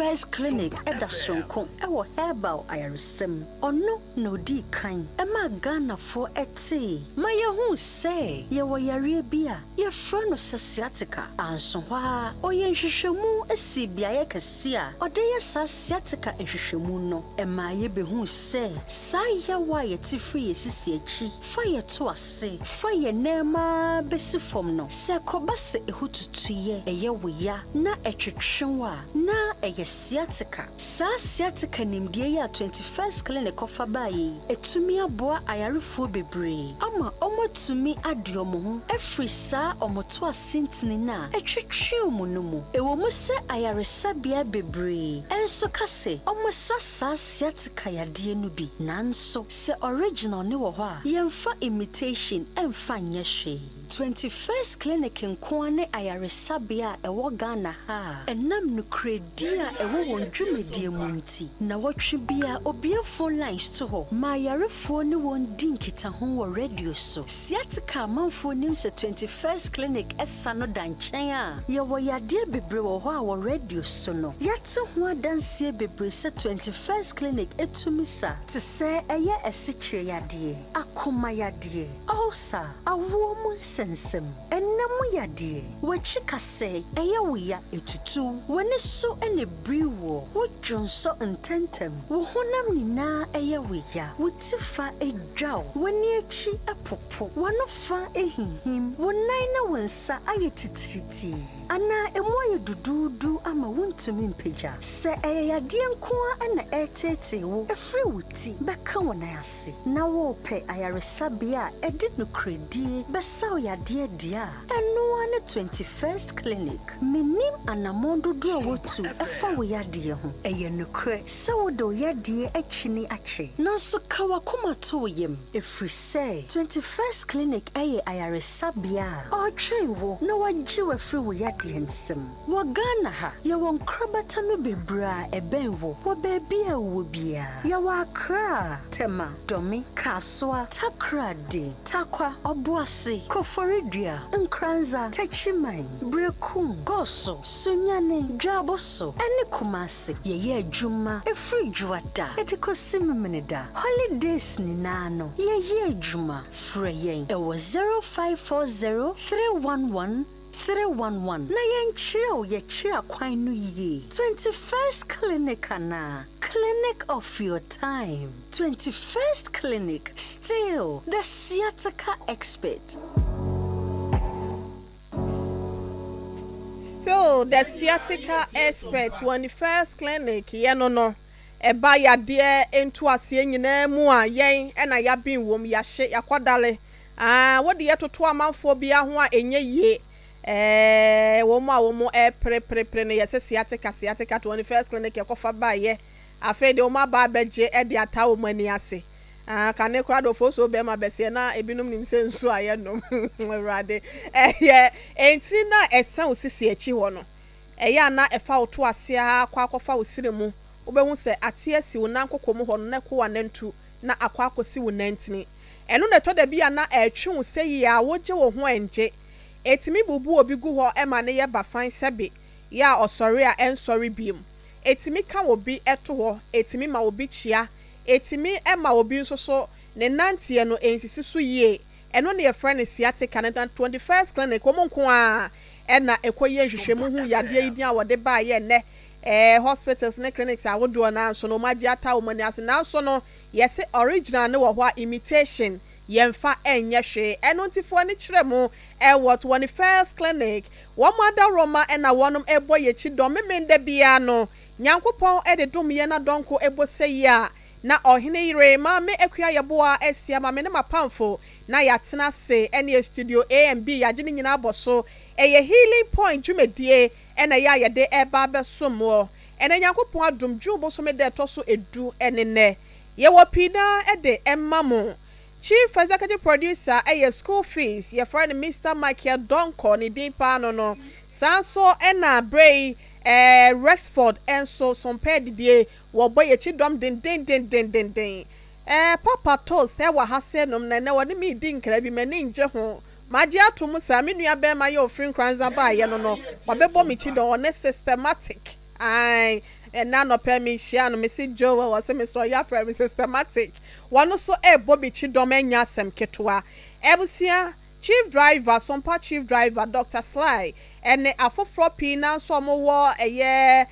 First Clinic da soronko wɔ herbal ayaresa mu. Ɔno na odii kan maa Ghanafoɔ tee ma yɛhuu sɛ yɛwɔ yareɛ bi a yɛfrɛ no sɛ sciatica. Anso hɔ ara, ɔyɛɛ nhwehwɛmu sii beaeɛ kɛseɛ a ɔde yɛ saa sciatica nhwehwɛmu no. Ɛmaa yɛbɛhuu sɛ saa yaw a yɛte firi yɛn sisi akyi fa yɛn to ase fa yɛn nan mu ara bɛsi fam no, sɛ ɛkɔba sɛ ɛho tutu yɛ, ɛyɛ wo ya na ɛtwetwe wo a, na ɛyɛ sciatica. Saa sciatica nimdeɛ yi a 21st Clinic kɔfa baeɛ yi, ɛtumi aboa ayarefoɔ bebree ama wɔatumi ade wɔn ho afiri saa wɔn to ase ntini no a ɛtwetwe wɔn no mu. Ɛwɔ mu sɛ ayaresabea bebree nso ka sɛ wɔsa saa sciatica yadeɛ no bi, nanso sɛ original ne wɔ hɔ a, yɛmfa imitation mfa nyɛ hwee. 21st Clinic nko ara ne ayaresabea a ɛwɔ Ghana ha a ɛnam nokorɛdi a ɛwɔ wɔn dwumadie mu nti, nnawɔtwe biara obue phone lines to hɔ ma ayarefoɔ ne wɔn di nkitaho wɔ radio so. Sciatica amanfoɔ nim sɛ 21st Clinic ɛsa no da nkyɛn a, yɛwɔ yadeɛ bebree wɔ hɔ a wɔ radio so no, yɛate ho adanseɛ bebree sɛ 21st Clinic etumi sa, te sɛ ɛyɛ asikyire yadeɛ, akoma yadeɛ, ulcer, awoɔ mu nsɛnsɛm, ɛnam mu yadeɛ, w'akyi kasɛe, ɛyɛ wo ya etutu, w'ani so ɛna ebiri wɔ, wodwonsɔ ntɛntɛm, wo honam nyinaa ɛyɛ wo ya, wo ti fa edwaw, w'ani akyi ɛpopo, w'ano fa ehinhim, wo nan ne wo nsa ayɛ titiritii, anaa emu ayɛ duduudu ama wontumi mpagya. Sɛ ɛyɛ yadeɛ nko ara ɛna ɛreteetee wo efiri wo ti bɛka wo nan ase, na wɔrepɛ ayaresabea a ɛde nokorɛdie bɛsa wo yadeɛ deɛ a, ɛno ara ne 21st Clinic. Menim anammɔn dodoɔ a wotu ɛfa wo yadeɛ ho. Ɛyɛ nokorɛ sɛ wode wo yadeɛ akyini akyɛ, nanso ka w'akoma to wo yam, ɛfiri sɛ 21st Clinic ɛyɛ ayaresabea a ɔretwɛn wo na wagye wo afiri wo yadeɛ nsam. Wɔ Ghana ha, yɛwɔ nkorabata no bebree a ɛbɛn wo wɔ baabi a wowɔ biara. Yɛwɔ Accra, Tema, Dome, Kasoa, Takoradi, Tarkwa, Obuasi, Koforidua, Nkoranza, Techiman, Berekum, Goaso, Sunyani, Juaboso, ɛne Kumasi. Yɛyɛ adwuma efiri Dwoada ɛde kɔsi Memeneda. Holidays nyinaa no, yɛyɛ adwuma. Frɛ yɛn ɛwɔ 0540 311 311 na yɛnkyerɛ wo yɛkyerɛ akwan no yie. 21st Clinic anaa Clinic of your time. 21st Clinic, still the sciatica expert. Still the sciatica expert, 21st Clinic. Yɛ no, ɛba yadeɛ ntoaseɛ nyinaa mu a, yɛn ɛna yɛaben wom, yɛahye yɛakɔdale aa wode yɛtoto amanfoɔ biara ho a ɛnyɛ yie. Wɔn a wɔn ɛreperepere no, yɛsɛ sciatica, sciatica, 21st Clinic yɛkɔfa baayɛ. Afei deɛ, wɔn aba abɛgye ɛde ata wɔn ani ase. Aa kane koraa de ofosuo bɛrima bɛseɛ na ebinom nim sɛ nsuo a yɛnom. Awurade, ɛyɛ ntini no a ɛsɛn wo sisi akyi hɔ no, ɛyɛ a na ɛfa wo to ase a akɔ akɔfa wo siri mu. Wobɛhu sɛ ate asi wo nan koko mu hɔ no na ɛkɔ w'anantu na akɔ akɔsi wo nantini. Ɛno na ɛtɔ da bi a na ɛtwe wo sɛ yie a wogye wo ho ɛngye. Ɛtumi bubu obi gu hɔ ɛma ne yɛ bafan sɛbe yɛ a ɔsɔre a ɛnsɔre biem. Ɛtumi ka obi ɛto hɔ, ɛtumi ma obi kyia, ɛtumi ɛma obi nso so ne nanteɛ no ɛnsisi so yie. Ɛno ne yɛfrɛ no sciatica no. Na 21st Clinic wɔn nko a ɛna ɛkɔyɛ nhwehwɛmu ho yadeɛ yi din a wɔde baayɛ. Nnɛ hospitals ne clinics ahodoɔ nanso no wɔn agye ata wɔn ani ase, nanso no yɛsɛ original ne wɔ hɔ a imitation yɛmfa ɛnyɛ hwee. Ɛno ntifoɔ ne kyerɛ mu ɛwɔ 21st Clinic. Wɔn adaworoma ɛna wɔnom ɛbɔ yɛkyi dɔm memenda biara no. Nyankopɔn ɛde dom yɛn adɔnko ɛbɔ sɛ yi a na ɔhene yere Maame Akua Yɛboa asia maame ne mapamfo na yɛatena ase ɛne studio A and B yɛagye ne nyinaa bɔ so. Ɛyɛ Healing Point dwumadie ɛna ɛyɛ a yɛde ɛba abɛsom wɔ ɛna Nyankopɔn adom. June bosome da ɛtɔ so 10 ɛne nnɛ yɛwɔ pii naa ɛde ɛma mo. Chief executive producer ɛyɛ school fees, yɛfrɛ no Mr Michael Donko, ne din paa no. Saa nso ɛna berɛ yi Rexford ɛnso sompɛ didie wɔbɔ yɛkyi dɔm dendendendendenden. Papa Toast ɛwɔ ha sɛ nom na ɛnɛ wɔde mi di nkra bi, m'ani ngye ho. Magye ato mu saa me nua bɛrima yɛ ofiri Nkoranza baayɛ no, wabɛbɔ me kyi dɔn. Ɔne Systematic, ae. Ɛnnɛ anɔpa yi mehyia no, mese Joel, ɔse mesrɛ wo yɛafrɛ me systematic. Wɔno nso ɛrebɔ bi kyidɔm ɛnyɛ asɛm ketewa. Abusua, Chief Driver, Sompa Chief Driver, Doctor Sly, ɛne afoforɔ pii naa nso a wɔwɔ ɛyɛ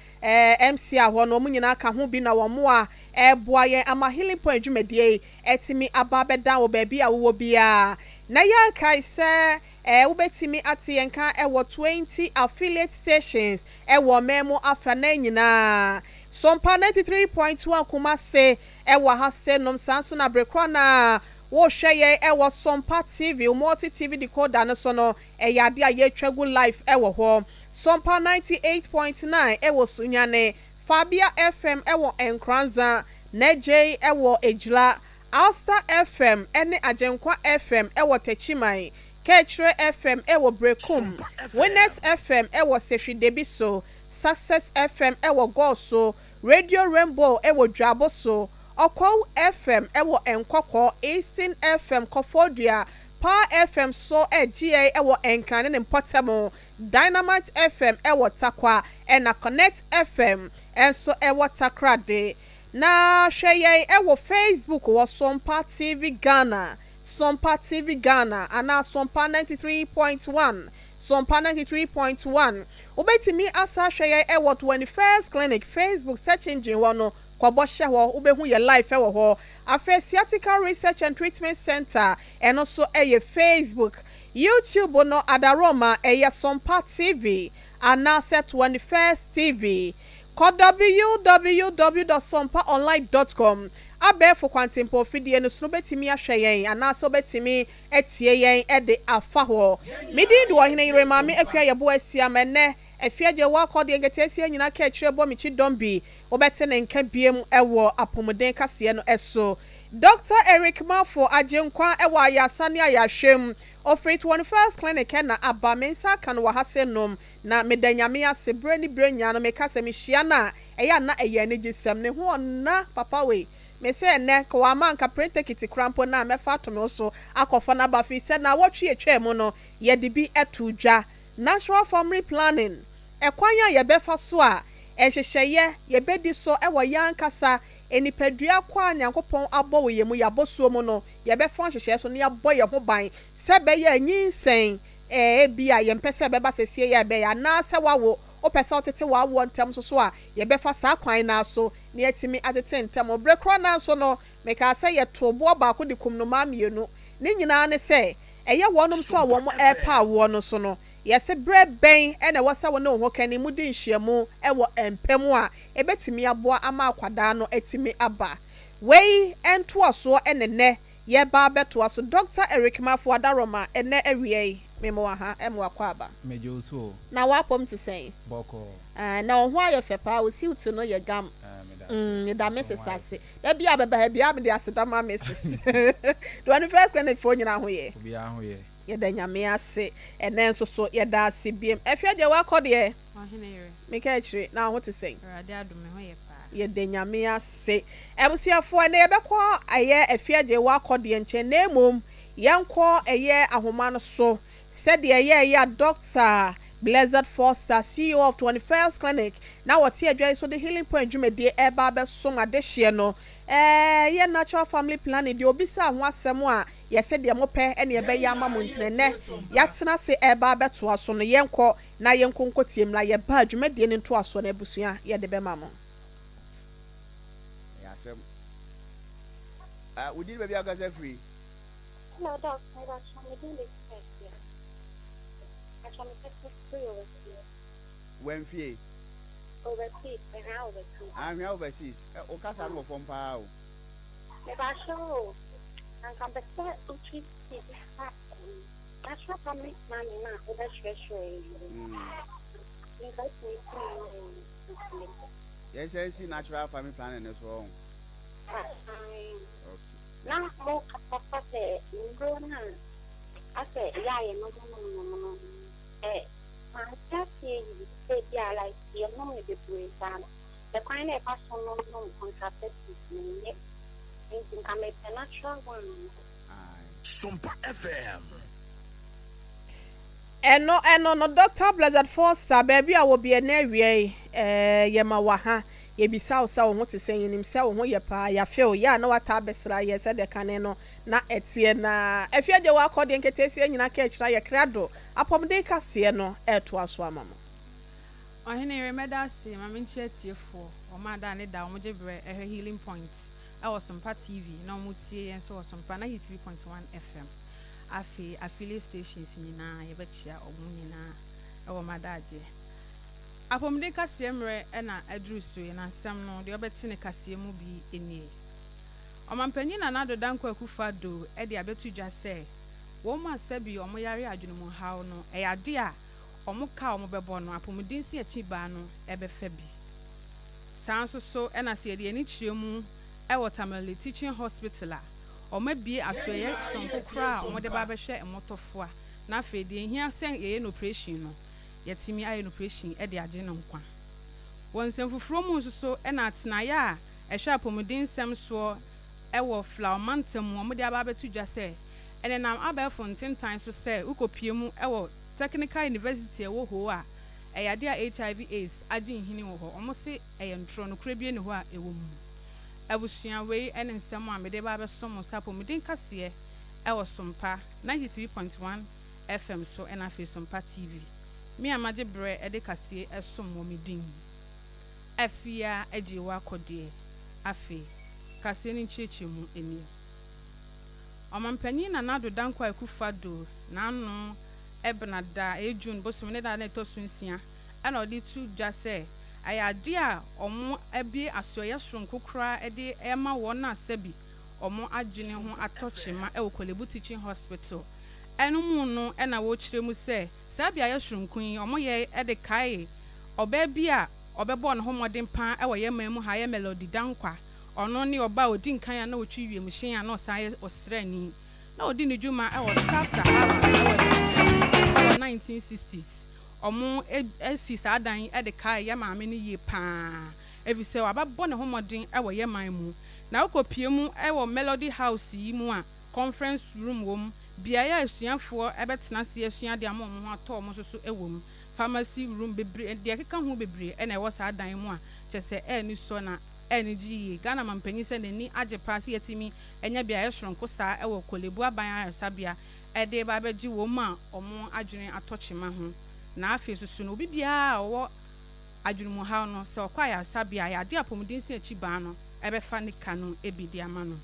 MCR hɔ no, wɔn nyinaa ka ho bi na wɔn a ɛreboa yɛn ama Healing Point dwumadie yi atumi aba abɛdan wɔ baabi a wowɔ biara. Na yɛrekae sɛ wobɛtumi ate yɛn nka wɔ 20 affiliate stations wɔ ɔman mu afanan nyinaa. Sompa 93.1 Kumase wɔ ha se nom, saa nso na bere korɔ no a worehwɛ yɛn wɔ Sompa TV, wo multi TV decoder no so no, ɛyɛ adeɛ a yɛretwa gu live wɔ hɔ. Sompa 98.9 wɔ Sunyani, Fabia FM wɔ Nkoranza, Nɛgyei wɔ Ejura, Alsta FM ne Agyenkwa FM wɔ Techiman, Kɛkyerɛ FM wɔ Berekum, Winners FM wɔ Sehwi Debiso, Success FM wɔ Goso, Radio Rainbow wɔ Dwaboso, Ɔkɔw FM wɔ Nkɔkɔ, Eastern FM, Kɔfɔɔdua, Power FM so GA wɔ Nkran ne ne mpɔtam, Dynamite FM wɔ Tarkwa ɛna Connect FM nso wɔ Takoradi. Na hwɛ yɛn wɔ Facebook wɔ Sompa TV Ghana, Sompa TV Ghana anaa Sompa 93.1, Sompa 93.1. Wobɛtumi asa ahwɛ yɛn wɔ 21st Clinic Facebook search engine hɔ no, kɔbɔ hyɛ hɔ, wobɛhu yɛ live wɔ hɔ. Afei Sciatica Research and Treatment Center, ɛno nso yɛ Facebook. YouTube no Adaroma ɛyɛ Sompa TV anaasɛ 21st TV. Kɔ www.sompaonline.com abɛɛfo kwantempɔn fidie no so no, wobɛtumi ahwɛ yɛn anaasɛ wobɛtumi atie yɛn de afa hɔ. Me din de Ɔhene Yere Maame Akua Yɛboa Asia ma ɛnnɛ Afie agye wɔ akɔdeɛ nketeesia nyinaa ka akyire bɔ me kyi dɔm bi. Wobɛte ne nka biem wɔ apɔmuden kaseɛ no so. Dr. Eric Mafo Agyenkwa wɔ ayaresa ne ayarehwɛ mu. Ɔfiri 21st Clinic na aba. Me nsa aka no wɔ ha sɛ nom na meda Nyame ase. Berɛ ne berɛ nyinaa no meka sɛ mehyia no a, ɛyɛ a na ɛyɛ anigyesɛm. Ne ho ɔnna papa wei. Me sɛ ɛnnɛ ka wamma anka plane ticket koraa mpo no a mɛfa ato me ho so akɔfa no aba firi sɛ naawɔtwe atwaa mu no yɛde bi too dwa. Natural Family Planning, ɛkwan a yɛbɛfa so a nhyehyɛeɛ yɛbɛdi so wɔ yɛn ankasa nipadua kɔ a Nyankopɔn abɔ wɔ yɛn mu, yɛn abɔsuo mu no, yɛbɛfa nhyehyɛeɛ so na yɛabɔ yɛn ho ban sɛ ɛbɛyɛ a nyinsɛn ebia yɛmpɛ sɛ ɛbɛba sesie yɛ ɛbɛyɛ anaasɛ wawo, wopɛ sɛ wotete w'awoɔ ntɛm nso so a, yɛbɛfa saa kwan no ara so na yɛatumi atete ntɛm. Berɛ korɔ no ara nso no, mekaa sɛ yɛtoo boɔ baako de kum nnomaa mmienu. Ne nyinaa ne sɛ, ɛyɛ wɔnom nso a wɔn repɛ awoɔ no so no, yɛse berɛ bɛn na ɛwɔ sɛ wo ne wo hokani modi nhyiamu wɔ mpa mu a ɛbɛtumi aboa ama akwadaa no atumi aba. Wei ntoasoɔ ne nnɛ yɛreba abɛtoa so. Dɔkta Eric Mafo Adaroma, ɛnnɛ awia yi, mema wo aha, ɛma w'akwaaba. Megye wo so o. Na w'apɔm te sɛn? Bɔkɔɔ. Aah, na wo ho ayɛ fɛ paa, wo suit no yɛ gam. Aah, meda ase. Meda Wo Mrs. ho ayɛ ase. fɛ. Da biara bɛba ha biara mede aseda ma Mrs. 21st Clinic foɔ nyinaa ho yɛ? Obiara ho yɛ. Yɛda Nyame ase. Ɛnnɛ nso so yɛda ase biom. Afia deɛ woakɔ deɛ? Ɔhene yere. Meka akyire, na wo ho te sɛn? Awurade adom, me ho yɛ paa. Yɛda Nyame ase. Abusuafoɔ, ɛnnɛ yɛbɛkɔ ɛyɛ Afia deɛ woakɔ deɛ nkyɛn, na mmom yɛnkɔ ɛyɛ ahoma no so sɛdeɛ ɛyɛɛyɛ a Doctor Blessed Foster, CEO of 21st Clinic, na wɔte adwa yi so de Healing Point dwumadie ɛreba abɛsom adehyeɛ no. Ɛyɛ Natural Family Planning deɛ obisaa ho asɛm a yɛsɛ deɛ mopɛ ɛne ɛbɛyɛ ama mo, nti nnɛ yɛatena ase ɛreba abɛtoa so no. Yɛnkɔ na yɛnkɔ nkɔtie mmra, yɛba dwumadie no ntoasoɔ no abusua yɛde bɛma mo. Ɛyɛ asɛm. Ah, wo din baabi a wokasa firi? Hello, Doc. Mebakyɛ me din de Fɛsia. Mebakyɛ me kasa firi overseas. Wamfie? Overseas, Ahwea overseas. Ahwea overseas. Ɛ, wo kasa no wɔ fam paa o. Mebakyɛ o, anka mpɛ sɛ wotwi biribi fa natural family planning a wobɛkyerɛkyerɛ yi. Nka wotumi si mu ma yɛn. Yɛsɛ si natural family planning no so ɔho. Ae. Okay. Na mo kasa fa sɛ nnuro no a asɛ yɛ a yɛnom nom nom no, ɛ mante aseɛ yi sɛ bi a like yɛnom no bebree saa no, sɛ kwan na ɛfa so nom nom contraceptive no nyɛ, nti nka mepɛ natural one no. Aye. Sompa FM. Ɛno no, Dr. Blessed Foster, baabi a wɔ bi ɛnɛ awia yi, yɛma wɔ ha. Yɛbisa wo sɛ wo ho te sɛn, yɛnim sɛ wo ho yɛ paa, yɛafe wo, yɛ a na woataa abɛsra yɛ sɛdeɛ kane no na ɛteɛ. Na afie agye wo akɔ deɛ nketeesia nyinaa ka akyire ayɛ krado, apɔmuden kaseɛ no retoa so ama mo. Ɔhene yere, mɛda ase ma menkyia atiefoɔ, wɔn a da ne da wɔgye berɛ hwɛ Healing Point wɔ Sompa TV na wɔtie yɛn nso wɔ Sompa 93.1 FM. Afei affiliate stations nyinaa yɛbɛkyia wɔn nyinaa wɔ m'adagyeɛ. Apɔmuden kaseɛ mmerɛ na aduru so yi na nsɛm no deɛ wobɛte no kaseɛ mu bi nie. Ɔmanpanin Nana Addo Dankwa Akufo Addo de abɛto dwa sɛ wɔn a sɛbi wɔn yare adwenemuhaw no ɛyɛ adeɛ a wɔn ka a wɔbɛbɔ no apɔmuden si akyi baa no bɛfa bi. Saa nso so na sɛ yɛde yɛn ani kyerɛ mu wɔ Tamale Teaching Hospital a wɔabue asoɛeɛ sononko koraa a wɔde ba abɛhwɛ mmɔtɔfoa na afei deɛ ɛhia sɛ yɛyɛ no oprehyɛn no yɛatumi ayɛ no oprehyɛn de agye no nkwa. Wɔ nsɛm foforɔ mu nso so na atenaeɛ a ɛhwɛ apɔmuden nsɛm soɔ wɔ Flao mantam mu wɔde aba abɛto dwa sɛ ɛnenam abɛɛfo ntentan so sɛ wokɔpue mu wɔ Technical University a ɛwɔ Ho a ɛyɛ adeɛ a HIV AIDS agye nhini wɔ hɔ. Wɔse ɛyɛ ntorɔ, nokorɛ biara nni hɔ a ɛwɔ mu. Abusua, wei ne nsɛm a mede reba abɛso mo sɛ apɔmuden kaseɛ wɔ Sompa 93.1 FM so ɛna afei Sompa TV. Me a magye berɛ de kaseɛ som wɔ me din Afia Agyewa Kɔdeɛ. Afei, kaseɛ no nkyerɛkyerɛmu nie. Ɔmanpanin Nana Addo Dankwa Akufo-Addo n'ano bena da a ɛyɛ June bosome ne da a na ɛtɔ so nsia na ɔde reto dwa sɛ ɛyɛ adeɛ a wɔabue asoɛeɛ soronko koraa de rema wɔn a sɛbi wɔn adwene ho atɔ kyema wɔ Korle-Bu Teaching Hospital no mu no na wɔrekyerɛ mu sɛ saa beaeɛ soronko yi wɔyɛ de kae ɔbaa bi a ɔbɛbɔɔ ne ho mmɔden pa ara wɔ yɛn man mu ha yɛ Melody Dankwa. Ɔno ne ɔbaa a ɔdi nkan a na ɔtwi wiemhyɛn a na ɔsan yɛ ɔsraani. Na ɔdi ne dwuma wɔ Sub-Sahara wɔ Nigeria wɔ 1960s. Wɔasi saa dan yi de kae yɛn maame no yie pa ara efisɛ wabɛbɔ ne ho mmɔden wɔ yɛn man mu. Na wokɔpue mu wɔ Melody House yi mu a, conference room wɔ mu, beaeɛ a asuafoɔ bɛtena ase asua adeɛ ama wɔn ho atɔ wɔn nso so wɔ mu, pharmacy room bebree, deɛ ɛkeka ho bebree na ɛwɔ saa dan yi mu a kyerɛ sɛ ɛyɛ anisɔ na ɛyɛ anigye yie. Ghana manpanin sɛ n'ani agye pa ara sɛ yɛatumi anya beaeɛ soronko saa wɔ Korle-Bu Aban Ayaresabea de reba abɛgye wɔn a wɔn adwene atɔ kyema ho. Na afei nso so no, obi biara a ɔwɔ adwenemuhaw no, sɛ ɔkɔ ayaresabea a, ɛyɛ adeɛ a apɔmuden si akyi baa no bɛfa ne ka no bi de ama no.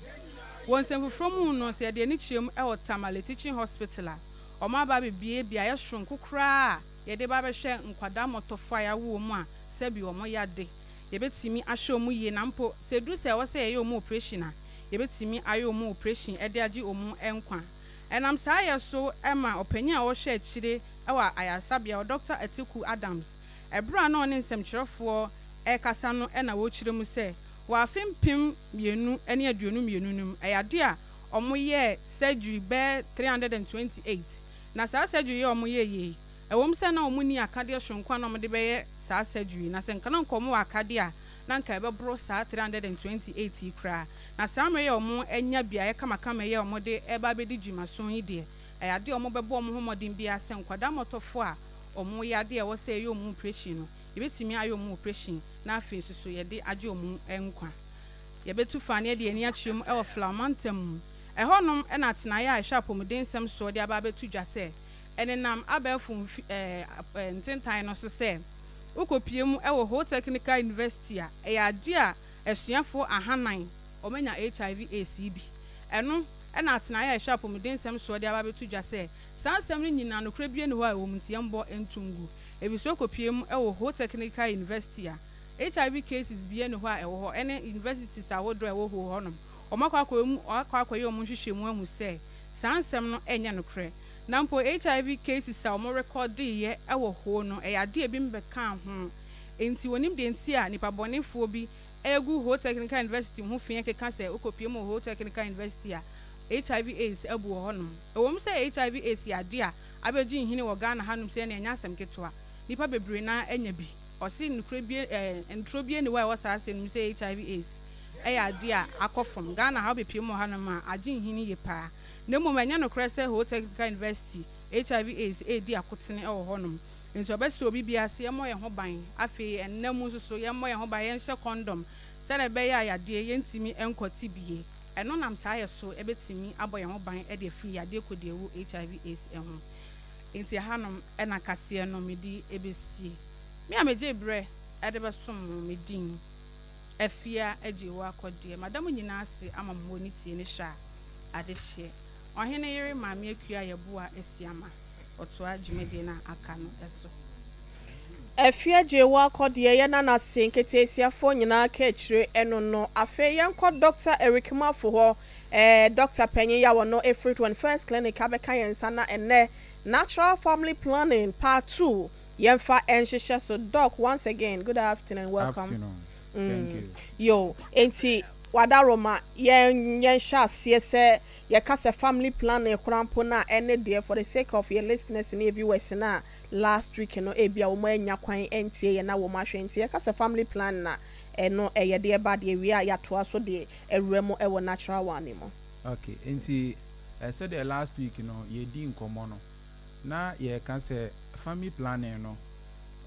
Wɔ nsɛm foforɔ mu no, sɛ yɛde ani kyerɛ mu wɔ Tamale Teaching Hospital a, wɔaba abɛbue beaeɛ soronko koraa a yɛde ba abɛhwɛ nkwadaa mmɔtɔfoɔ a yɛawo wɔn a sɛbi wɔn yade. Yɛbɛtumi ahwɛ wɔn yie na mpo sɛ ɛduru sɛ ɛwɔ sɛ yɛyɛ wɔn oprehyɛn a, yɛbɛtumi ayɛ wɔn oprehyɛn de agye wɔn nkwa. Ɛnam saa yɛ so ma ɔpanyin a ɔhwɛ akyire wɔ ayaresabea hɔ, Dɔkta Atiku Adams, ɛberɛ a na ɔne nsɛmtwerɛfoɔ rekasa no na ɔrekyerɛ mu sɛ wɔ afe 2022 no mu, ɛyɛ adeɛ a wɔyɛɛ surgery bɛyɛ 328. Na saa surgery yi a wɔyɛeɛ yi, ɛwom sɛ na wɔnni akadeɛ soronko a na wɔde bɛyɛ saa surgery yi, na sɛ nka na nka wɔwɔ akadeɛ a, na anka ɛbɛboro saa 328 yi koraa. Na saa mmerɛ yi a wɔanya beaeɛ kamakama yi a wɔde reba abɛdi dwumason yi deɛ, ɛyɛ adeɛ a wɔbɛbɔ wɔn ho mmɔden biara sɛ nkwadaa mmɔtɔfoɔ a wɔyɛ adeɛ a ɛwɔ sɛ yɛyɛ wɔn oprehyɛn no, yɛbɛtumi ayɛ wɔn oprehyɛn na afei nso so yɛde agye wɔn nkwa. Yɛbɛtu fa na yɛde yɛn ani akyerɛ mu wɔ Flao mantam mu. Ɛhɔnom na atenaeɛ a ɛhwɛ apɔmuden nsɛm soɔ de aba abɛto dwa sɛ ɛnenam abɛɛfo mfi ɛɛ ntentan no so sɛ wokɔpue mu wɔ Ho Technical University a, ɛyɛ adeɛ a asuafoɔ ahanan wɔanya HIV AIDS yi bi. Ɛno na atenaeɛ a ɛhwɛ apɔmuden nsɛm soɔ de aba abɛto dwa sɛ saa nsɛm no nyinaa nokorɛ biara nni hɔ a ɛwɔ mu nti yɛmmɔ nto ngu. Ɛfiri sɛ wokɔpue mu wɔ Ho Technical University a, HIV cases biara nni hɔ a ɛwɔ hɔ ɛne universities ahodoɔ a ɛwɔ Ho hɔnom. Wɔakɔ akɔyɛ wɔn nhwehwɛmu ahu sɛ saa nsɛm no nyɛ nokorɛ. Na mpo HIV cases a wɔrekɔdeeɛ wɔ hoo no, ɛyɛ adeɛ a ebinom bɛkaa ho. Enti wɔnim deɛ nti a nnipa bɔnefoɔ bi regu Ho Technical University ho fi rekeka sɛ wokɔpue mu wɔ Ho Technical University a, HIV AIDS abu wɔ hɔnom. Ɛwom sɛ HIV AIDS yɛ adeɛ a abɛgye nhini wɔ Ghana hanom sei ɛnneɛ ɛnyɛ asɛm ketewa. Nnipa bebree no ara anya bi. Ɔse nokorɛ bie ɛɛ ntorɔ biara nni hɔ a ɛwɔ saa asɛm no mu sɛ HIV AIDS yɛ adeɛ a akɔ fam. Ghana ha wobɛpue mu wɔ hanom a, agye nhini yie paa. Na mmom ɛnyɛ nokorɛ sɛ Ho Technical University HIV AIDS redi akotene wɔ hɔnom. Nti ɔbɛsrɛ obi biara sɛ yɛmmɔ yɛn ho ban. Afei ɛnna mu nso so yɛmmɔ yɛn ho ban, yɛnhyɛ condom sɛdeɛ ɛbɛyɛ a yadeɛ yɛntumi nkɔte bie. Ɛno nam saa yɛ so ɛbɛtumi abɔ yɛn ho ban de afiri yadeɛ kɔdiawu HIV AIDS ho. Nti ɛhanom ɛna kaseɛ no mede ɛbɛsie. Me a megye berɛ ɛde bɛsom mo, me din Afia Agyewa Akɔdeɛ. Mada mo nyinaa ase ama mo ani tie ne hwɛ a adehyeɛ. Ɔhene yere Maame Akua Yɛboa Asiama ɔtoa dwumadie no a aka no so. Afia Gyewa Akɔdeɛ, yɛn nanase nketeesiafoɔ nyinaa ka akyire ɛno no. Afei yɛnkɔ Dr. Eric Mafo hɔ, Dr. Panyin yɛ wɔ no ɛfiri 21st Clinic abɛka yɛn nsa na ɛnɛ natural family planning part 2 yɛmfa ɛnhyehyɛ so. Doc, once again, good afternoon, welcome. Afternoon. Thank you. Yo, enti wadaroma yɛn hyɛ aseɛ sɛ yɛka sɛ family planning koraa mpo na ɛne deɛ, for the sake of your listeners ne viewers na last week no ebi a wɔn anya kwan ntie yɛn na wɔn ahwɛ, nti yɛka sɛ family planning na ɛno ɛyɛ deɛ ba deɛ wie a yɛatoa so deɛ awura mu ɛwɔ natural one ne mu. Okay, nti sɛdeɛ last week no yɛdi nkɔmmɔ no, na yɛka sɛ family planning no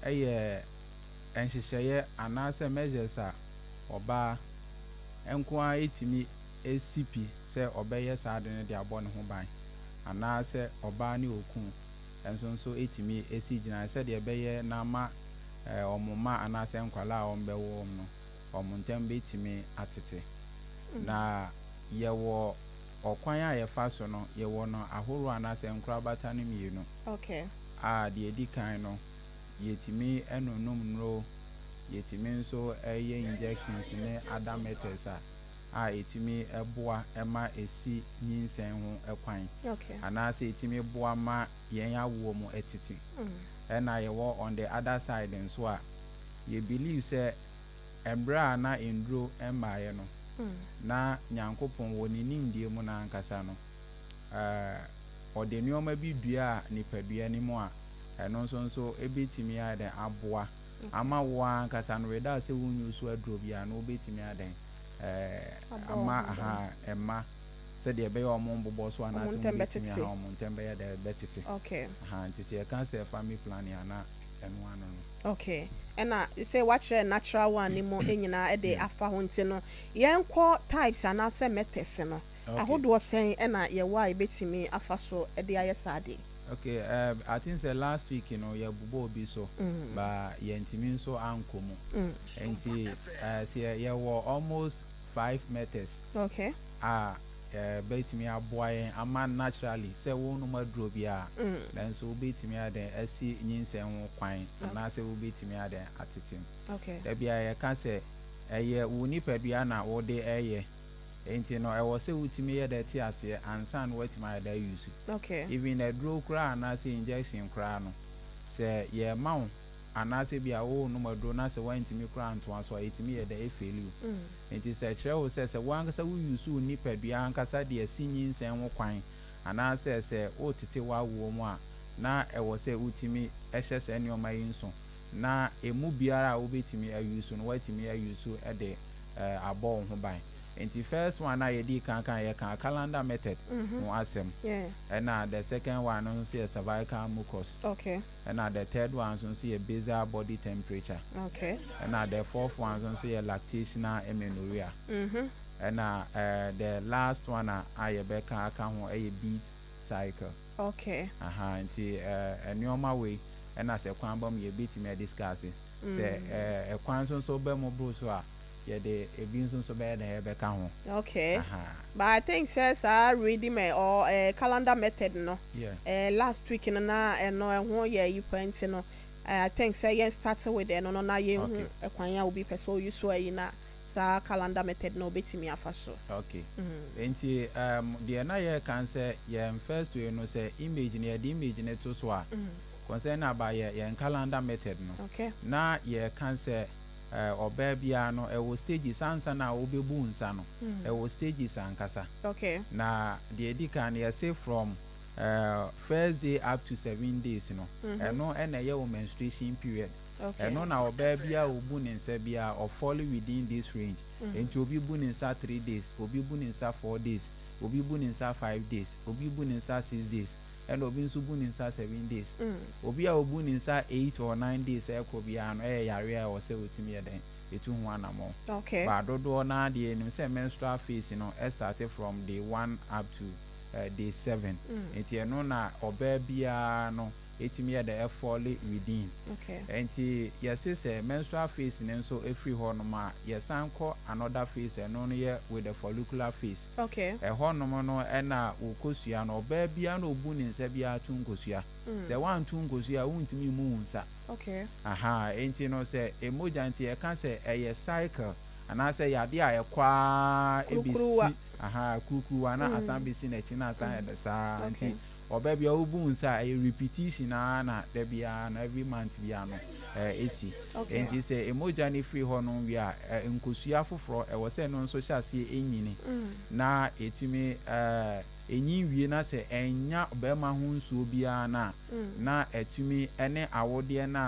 ɛyɛ nhyehyɛeɛ anaasɛ measures a ɔbaa nko ara etumi esi pi sɛ ɔbɛyɛ saa de no de abɔ ne ho ban, anaasɛ ɔbaa ne okun nso etumi esi gyina sɛdeɛ ɛbɛyɛ n'ama ɔmo mma anaasɛ nkwalaa a wɔn bɛwɔ wɔn no wɔn ntɛm bɛtumi atete. Na yɛwɔ ɔkwan a yɛfa so no, yɛwɔ no ahorow anaasɛ nkorabata no mmienu a deɛ edi kan no, yɛtumi ɛnonom nnuro, yɛtumi nso ɛyɛ injections ne other methods a ɛtumi ɛboa ɛma esi nyinsɛn ho ɛkwan anaasɛ ɛtumi boa ma yɛn awoɔ mu ɛtete. Ɛna yɛwɔ on the other side nso a yɛ believe sɛ mmerɛ a na nduro mmaeɛ no, na Nyankopɔn wɔ ne nimdeɛ mu n'ankasa no, ɔde nneɛma bi dua a nipadua no mu a ɛno nso ebɛtumi ayɛ dɛn aboa ama wo ankasa no without sɛ wonyi so aduro biara no, wobɛtumi ayɛ dɛn Abɔ ama wo ho ban. Aha ɛma sɛdeɛ ɛbɛyɛ ɔmo mbobɔ so anaasɛ ntɛm ɔmo bɛtumi bɛtete. Aha, ɔmo ntɛm bɛyɛ dɛ bɛtete. Aha, nti sɛ yɛka sɛ family planning ana ɛno ano no. Okay, ɛna sɛ wakyerɛ natural one ne mu nyinaa ɛde afa ho, nti no yɛnkɔ types anaasɛ methods no ahodoɔ sɛn ɛna yɛwɔ a yɛbɛtumi afa so ɛde ayɛ saa deɛ? Okay, I think sɛ last week no yɛbobɔ obi so ba yɛntumi nso ankɔ mu. Nti sɛ yɛwɔ almost five methods a bɛtumi aboa yɛn ama naturally sɛ wɔnnom aduro biara nanso wobɛtumi adɛn asi nyinsɛn ho kwan anaasɛ wobɛtumi adɛn atete mu. Dabi a yɛka sɛ ɛyɛ wo nipadua na wode ɛyɛ, nti no ɛwɔ sɛ wotumi yɛ dɛ te aseɛ ansa na woatumi ayɛ dɛ use. Even aduro koraa anaasɛ injection koraa no, sɛ yɛma wo anaasɛ bi a wonom aduro na sɛ woantumi koraa ntoa so a, ɛtumi yɛ dɛ ɛfail wo. Nti sɛ kyerɛ wo sɛ woankasa wouse wo nipadua ankasa de asi nyinsɛn ho kwan anaasɛ sɛ wotete w'awoɔ mu a, na ɛwɔ sɛ wotumi ɛhyɛ saa nneɛma yi nso na emu biara a wobɛtumi ause no, woatumi ause de abɔ wo ho ban. Nti first one a yɛdi kan kan yɛka calendar method ho asɛm. Ɛna the second one no nso yɛ cervical mucus. Ɛna the third one nso yɛ basal body temperature. Ɛna the fourth one nso yɛ lactational amenorrhea. Ɛna the last one a yɛbɛka aka ho ɛyɛ beat cycle. Aha, nti nneɛma wei ɛna sɛ kwan ba mu yɛbɛtumi adiscuss sɛ ɛkwan nso bɛ mu boro so a, yɛde ebi nso bɛyɛ dɛ yɛbɛka ho. Okay. But I think sɛ saa reading or calendar method no, last week no na ɛno ɛho yɛ yi pa, nti no I think sɛ yɛn start with ɛno no na yɛn hu ɛkwan a obi pɛ sɛ oyi so ayi na saa calendar method na obetumi afa so. Okay. Nti deɛ na yɛka sɛ yɛn first way no, sɛ image no, yɛde image no to so a, concern about yɛn calendar method no, na yɛka sɛ ɔbaa biara no ɛwɔ stages ansa na wobɛbu nsa no. Ɛwɔ stages ankasa. Na deɛ ɛdi kan no, yɛse from first day up to 7 days no, ɛno ɛna ɛyɛ wɔ menstruation period. Ɛno na ɔbaa biara obu ne nsa biara ɔfall within this range. Nti obi bu ne nsa 3 days, obi bu ne nsa 4 days, obi bu ne nsa 5 days, obi bu ne nsa 6 days. Ɛna obi nso bu ne nsa 7 days. Obi a obu ne nsa 8 or 9 days ɛkɔ biara no, ɛyɛ yareɛ a ɛwɔ sɛ otumi yɛ dɛn etu ho anammɔn. Ba dodoɔ naa deɛ, enim sɛ menstrual phase no ɛstart from day 1 up to day 7. Nti ɛno na ɔbaa biara no etumi yɛ dɛ ɛfall within. Nti yɛse sɛ menstrual phase no nso efiri hɔ nom a, yɛsan kɔ another phase. Ɛno no yɛ with the follicular phase. Ɛhɔ nom no ɛna wokosua no, ɔbaa biara na obu ne nsa biara to nkosua. Sɛ wanto nkosua a, wontumi mu wo nsa. Aha, nti no sɛ emogya nti yɛka sɛ ɛyɛ cycle anaasɛ yadeɛ a ɛkɔ ara Kurukuruwa. Ebesi aha kurukuruwa na asan besi n'akyi na asan yɛ dɛ saa. Nti ɔbaa bi a wobu nsa a, ɛyɛ repetition ara na da biara no, every month biara no esi. Nti sɛ emogya no firi hɔ no wie a, nkosua foforɔ ɛwɔ sɛ ɛno nso hyɛ aseɛ enyini na etumi enyin wie, na sɛ ɛnya bɛrima ho nsuo biara na na ɛtumi ɛne awodeɛ no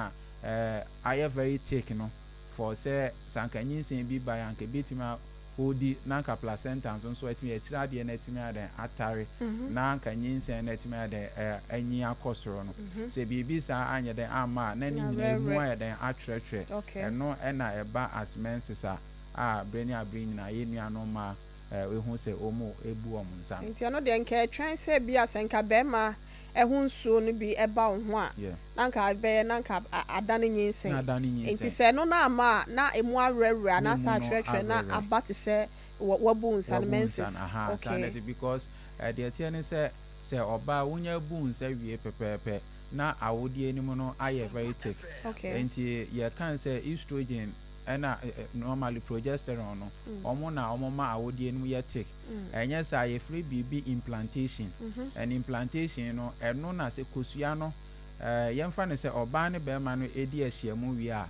a ayɛ very thick no for sɛ sanka nyinsɛn bi ba yɛ anka ebetumi ɔdi, na nka placenta nso atumi akyire adeɛ no atumi ayɛ dɛn atare, na nka nyinsɛn no atumi ayɛ dɛn anyi akɔ soro no. Sɛ biribi saa anyɛ dɛn amma a, na ne nyinaa emu ayɛ dɛn atwerɛtwerɛ. Ɛno ɛna ɛba as menses a bere ne abere nyinaa yɛn nuanom mmaa ehu sɛ wɔn ebu wɔn nsa no. Nti ɛno deɛ, nka ɛtwɛn sɛ bi a sɛ nka bɛrima ɛho nsuo no bi ɛba wo ho a, na nka ɛbɛyɛ na nka adane nyinsɛn. Na adane nyinsɛn. Nti sɛ ɛno na ama a, na emu awerɛwerɛ Na anaasɛ emu no atwerɛtwerɛ na awerɛwerɛ. aba te sɛ wabu nsa no Wabu nsa menses. no, aha, saa na ɛte, because deɛ teɛ ne sɛ ɔbaa wonya bu nsa wie pɛpɛɛpɛ na awodeɛ no mu no ayɛ very thick. Nti yɛka sɛ estrogen ɛna normally progesterone no, ɔmo na ɔmo ma awodeɛ no mu yɛ thick. Ɛnyɛ saa, yɛfrɛ biribi implantation. And implantation no, ɛno na sɛ kosua no yɛmfa no sɛ ɔbaa ne bɛrima no edi ahyiamu wie a,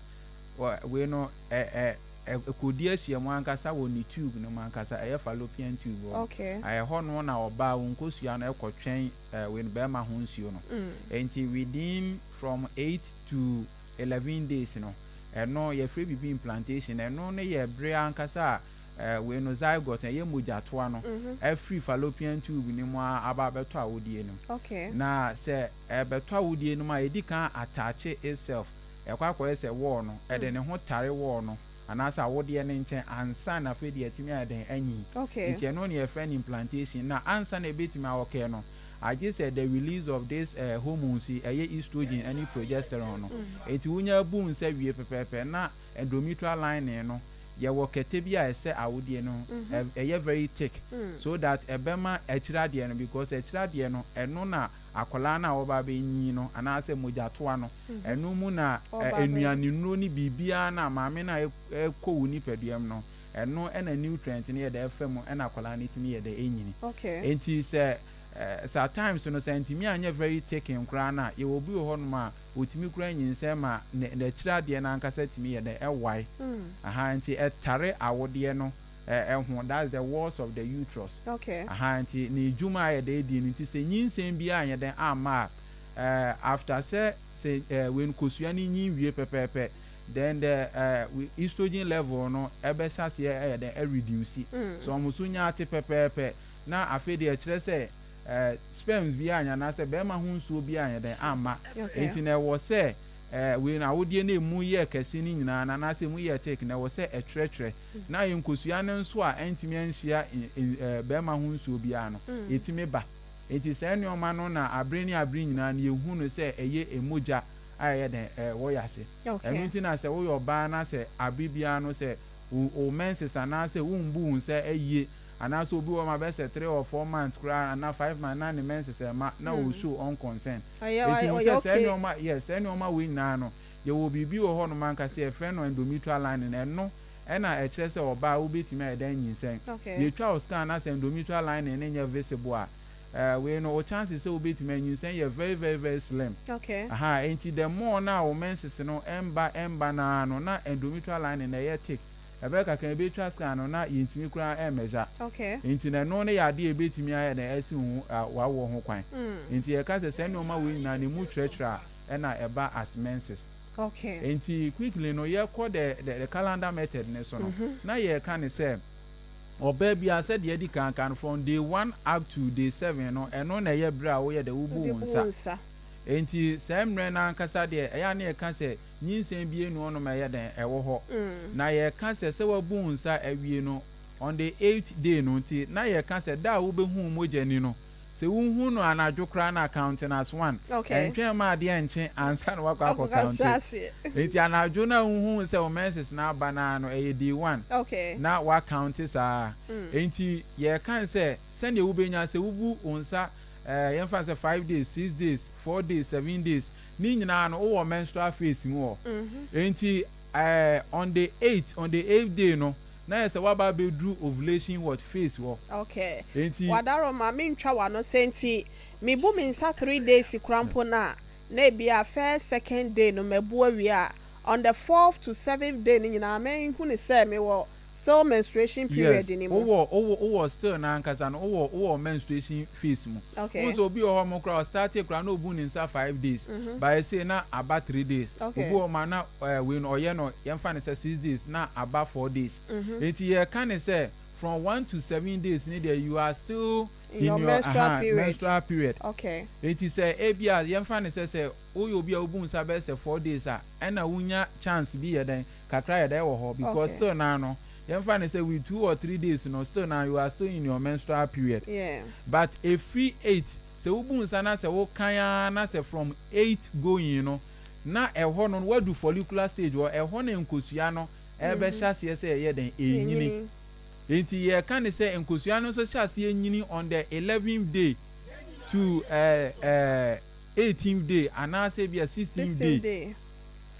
wei no ɛ ɛ ɛkɔdi ahyiamu ankasa wɔ ne tube no mu ankasa, ɛyɛ fallopian tube hɔ no. Ɛhɔ no na ɔbaa wo nkosua no ɛkɔtwɛn wei no bɛrima ho nsuo no. Nti within from 8 to 11 days no, ɛno yɛfrɛ biribi implantation. Ɛno no yɛ bere ankasa a wei no zygote, ɛyɛ mogyatoa no, ɛfiri fallopian tube no mu a aba abɛtɔ awodie no mu. Na sɛ ɛbɛtɔ awodie no mu a, yɛdi kan attach itself, ɛkɔ akɔyɛ sɛ wall no, ɛde ne ho tare wall no anaasɛ awodeɛ no nkyɛn ansa na afei deɛ ɛtumi ayɛ dɛn anyi. Nti ɛno ne yɛfrɛ no implantation. Na ansa na ɛbɛtumi awɔkɛ no, agye sɛ the release of this hormones yi, ɛyɛ estrogen ɛne progesterone no. Nti wonya bu nsa wie pɛpɛɛpɛ na endometrial lining no, yɛwɔ kɛtɛ bi a ɛsɛ awodeɛ no, ɛyɛ very thick so that ɛbɛma akyire adeɛ no, because akyire adeɛ no, ɛno na akwadaa no a wɔba abɛnyi no anaasɛ mogyatoa no, ɛno mu na Ɔba abɛyɛ. Nnuane nnuro ne biribiara na maame no a ɛkɔ wo nipadua mu no, ɛno ɛna nutrient no yɛ dɛ ɛfa mu, ɛna akwadaa no tumi yɛ dɛ ɛnyini. Nti sɛ saa times no sɛ ntumi anyɛ very thick koraa no a, yɛwɔ bi wɔ hɔnom a otumi kura nyinsɛn ma n'akyire adeɛ no ankasa tumi yɛ dɛ ɛwae. Aha, nti ɛtare awodeɛ no ɛho, that's the walls of the uterus. Aha, nti ne dwuma a yɛ dɛ edi no, nti sɛ nyinsɛn bi anyɛ dɛ amma a, after sɛ wei no kosua no nyin wie pɛpɛɛpɛ, then the estrogen level no ɛbɛhyɛ aseɛ ɛyɛ dɛ ɛreduce. So ɔmo so nya ate pɛpɛɛpɛ na afei deɛ ɛkyerɛ sɛ sperms bi anya anaasɛ bɛrima ho nsuo bi anyɛ dɛ amma. Nti na ɛwɔ sɛ wei no awodeɛ no emu yɛ kɛse no nyinaa na anaasɛ emu yɛ thick na ɛwɔ sɛ ɛtwerɛtwerɛ na yɛ nkosua no nso a ɛntumi anhyia bɛrima ho nsuo biara no, ɛtumi ba. Nti saa nneɛma no na abere ne abere nyinaa no yɛhu no sɛ ɛyɛ emogya a ɛyɛ dɛn ɛwɔ yɛ ase. Ɛno nti na sɛ woyɛ ɔbaa na sɛ abere biara no sɛ wo menses anaasɛ wombu wo nsa ayie, anaasɛ obi wɔ ma bɛsɛ 3 or 4 months koraa anaa 5 months na ne menses ɛma na ɔshow unconcern. Ɔyɛ eti hu ɔyɛ sɛ saa nneɛma, yes, saa nneɛma wei nyinaa no, yɛwɔ biribi wɔ hɔnom ankasa yɛfrɛ no endometrial lining. Ɛno ɛna ɛkyerɛ sɛ ɔbaa wobɛtumi ayɛ dɛn nyinsɛn. Yɛtwa wo scan na sɛ endometrial lining ne nyɛ visible a, wei no wo chances sɛ wobɛtumi anyinsɛn yɛ very very very slim. Aha, enti the more na wo menses no ɛmba ɛmba naa no, na endometrial lining na ɛyɛ thick, ɛbɛyɛ kakra ebɛtwa scan no na yɛntumi koraa ɛmmɛgya. Nti na ɛno no yɛ adeɛ a ebɛtumi ayɛ dɛn ɛsi wo wawoɔ ho kwan. Nti yɛka sɛ saa nneɛma wei nyinaa na emu twerɛtwerɛ a, ɛna ɛba as menses. Nti quickly no, yɛkɔ the calendar method ne so no, na yɛka ne sɛ Ɔbaa biara, sɛdeɛ adi kan aka no, from day one up to day seven no, ɛno na ɛyɛ berɛ a woyɛ dɛ, wobu Wode wo bu wo nsa. nsa. Enti saa mmerɛ no ankasa deɛ, ɛyɛ a na yɛka sɛ nyinsɛn biara nni hɔnom a ɛyɛ dɛn, ɛwɔ hɔ. Na yɛka sɛ, sɛ woabu wo nsa awie no, on the eighth day no, nti na yɛka sɛ da a wobɛhu wo mogya ni no, sɛ wohu no anadwo koraa no a, count no as one. Ɛntwɛn mma adeɛ nkye ansa na woakɔ akɔ Akɔka count. aseɛ. Enti anadwo no a wohuu sɛ wo menses no aba no ara no, ɛyɛ day one, na woacounte saa. Enti yɛreka no sɛ, sɛdeɛ wobɛnya, sɛ wobu wo nsa, eh, yɛmfa no sɛ 5 days, 6 days, 4 days, 7 days, ne nyinaa no, wowɔ menstrual phase mu hɔ. Enti eh, on the eighth day no, na yɛ sɛ woaba abɛduru ovulation what phase hɔ. Enti Wadaroma, mentwa w'ano sɛ nti mebu me nsa 3 days kora mpo no a, na ebia first, second day no mabu awie a, on the fourth to seventh day no nyinaa menhu ne sɛ mewɔ still menstruation period ni mu. Wowɔ still n'ankasa no, wowɔ menstruation phase mu. Wohu sɛ obi wɔ hɔ mo koraa, ɔstarte koraa na obu ne nsa 5 days, but ɛsei na aba 3 days. Obi wɔ hɔ ma na wei no ɔyɛ no, yɛmfa no sɛ 6 days na aba 4 days. Enti yɛka ne sɛ from 1 to 7 days ne deɛ, you are still in your menstrual period. Menstrual period. Enti sɛ ebia yɛmfa ne sɛ woyɛ obi a wobu nsa bɛyɛ sɛ 4 days a, ɛna wonya chance bi yɛ dɛn kakra yɛ dɛn wɔ hɔ, because still naa no, yɛmfa ne sɛ with 2 or 3 days no, still now you are still in your menstrual period. But efiri eight, sɛ wobu nsa na sɛ wokan ara na sɛ from eight going no, na ɛhɔ no wadu follicular stage hɔ, ɛhɔ na nkosua no ɛbɛhyɛ aseɛ sɛ ɛyɛ dɛn, ɛnyini. Nti yɛka ne sɛ nkosua no nso hyɛ aseɛ nyini on the 11th day to 18th day anaasɛ bi a 16th day. 16th day.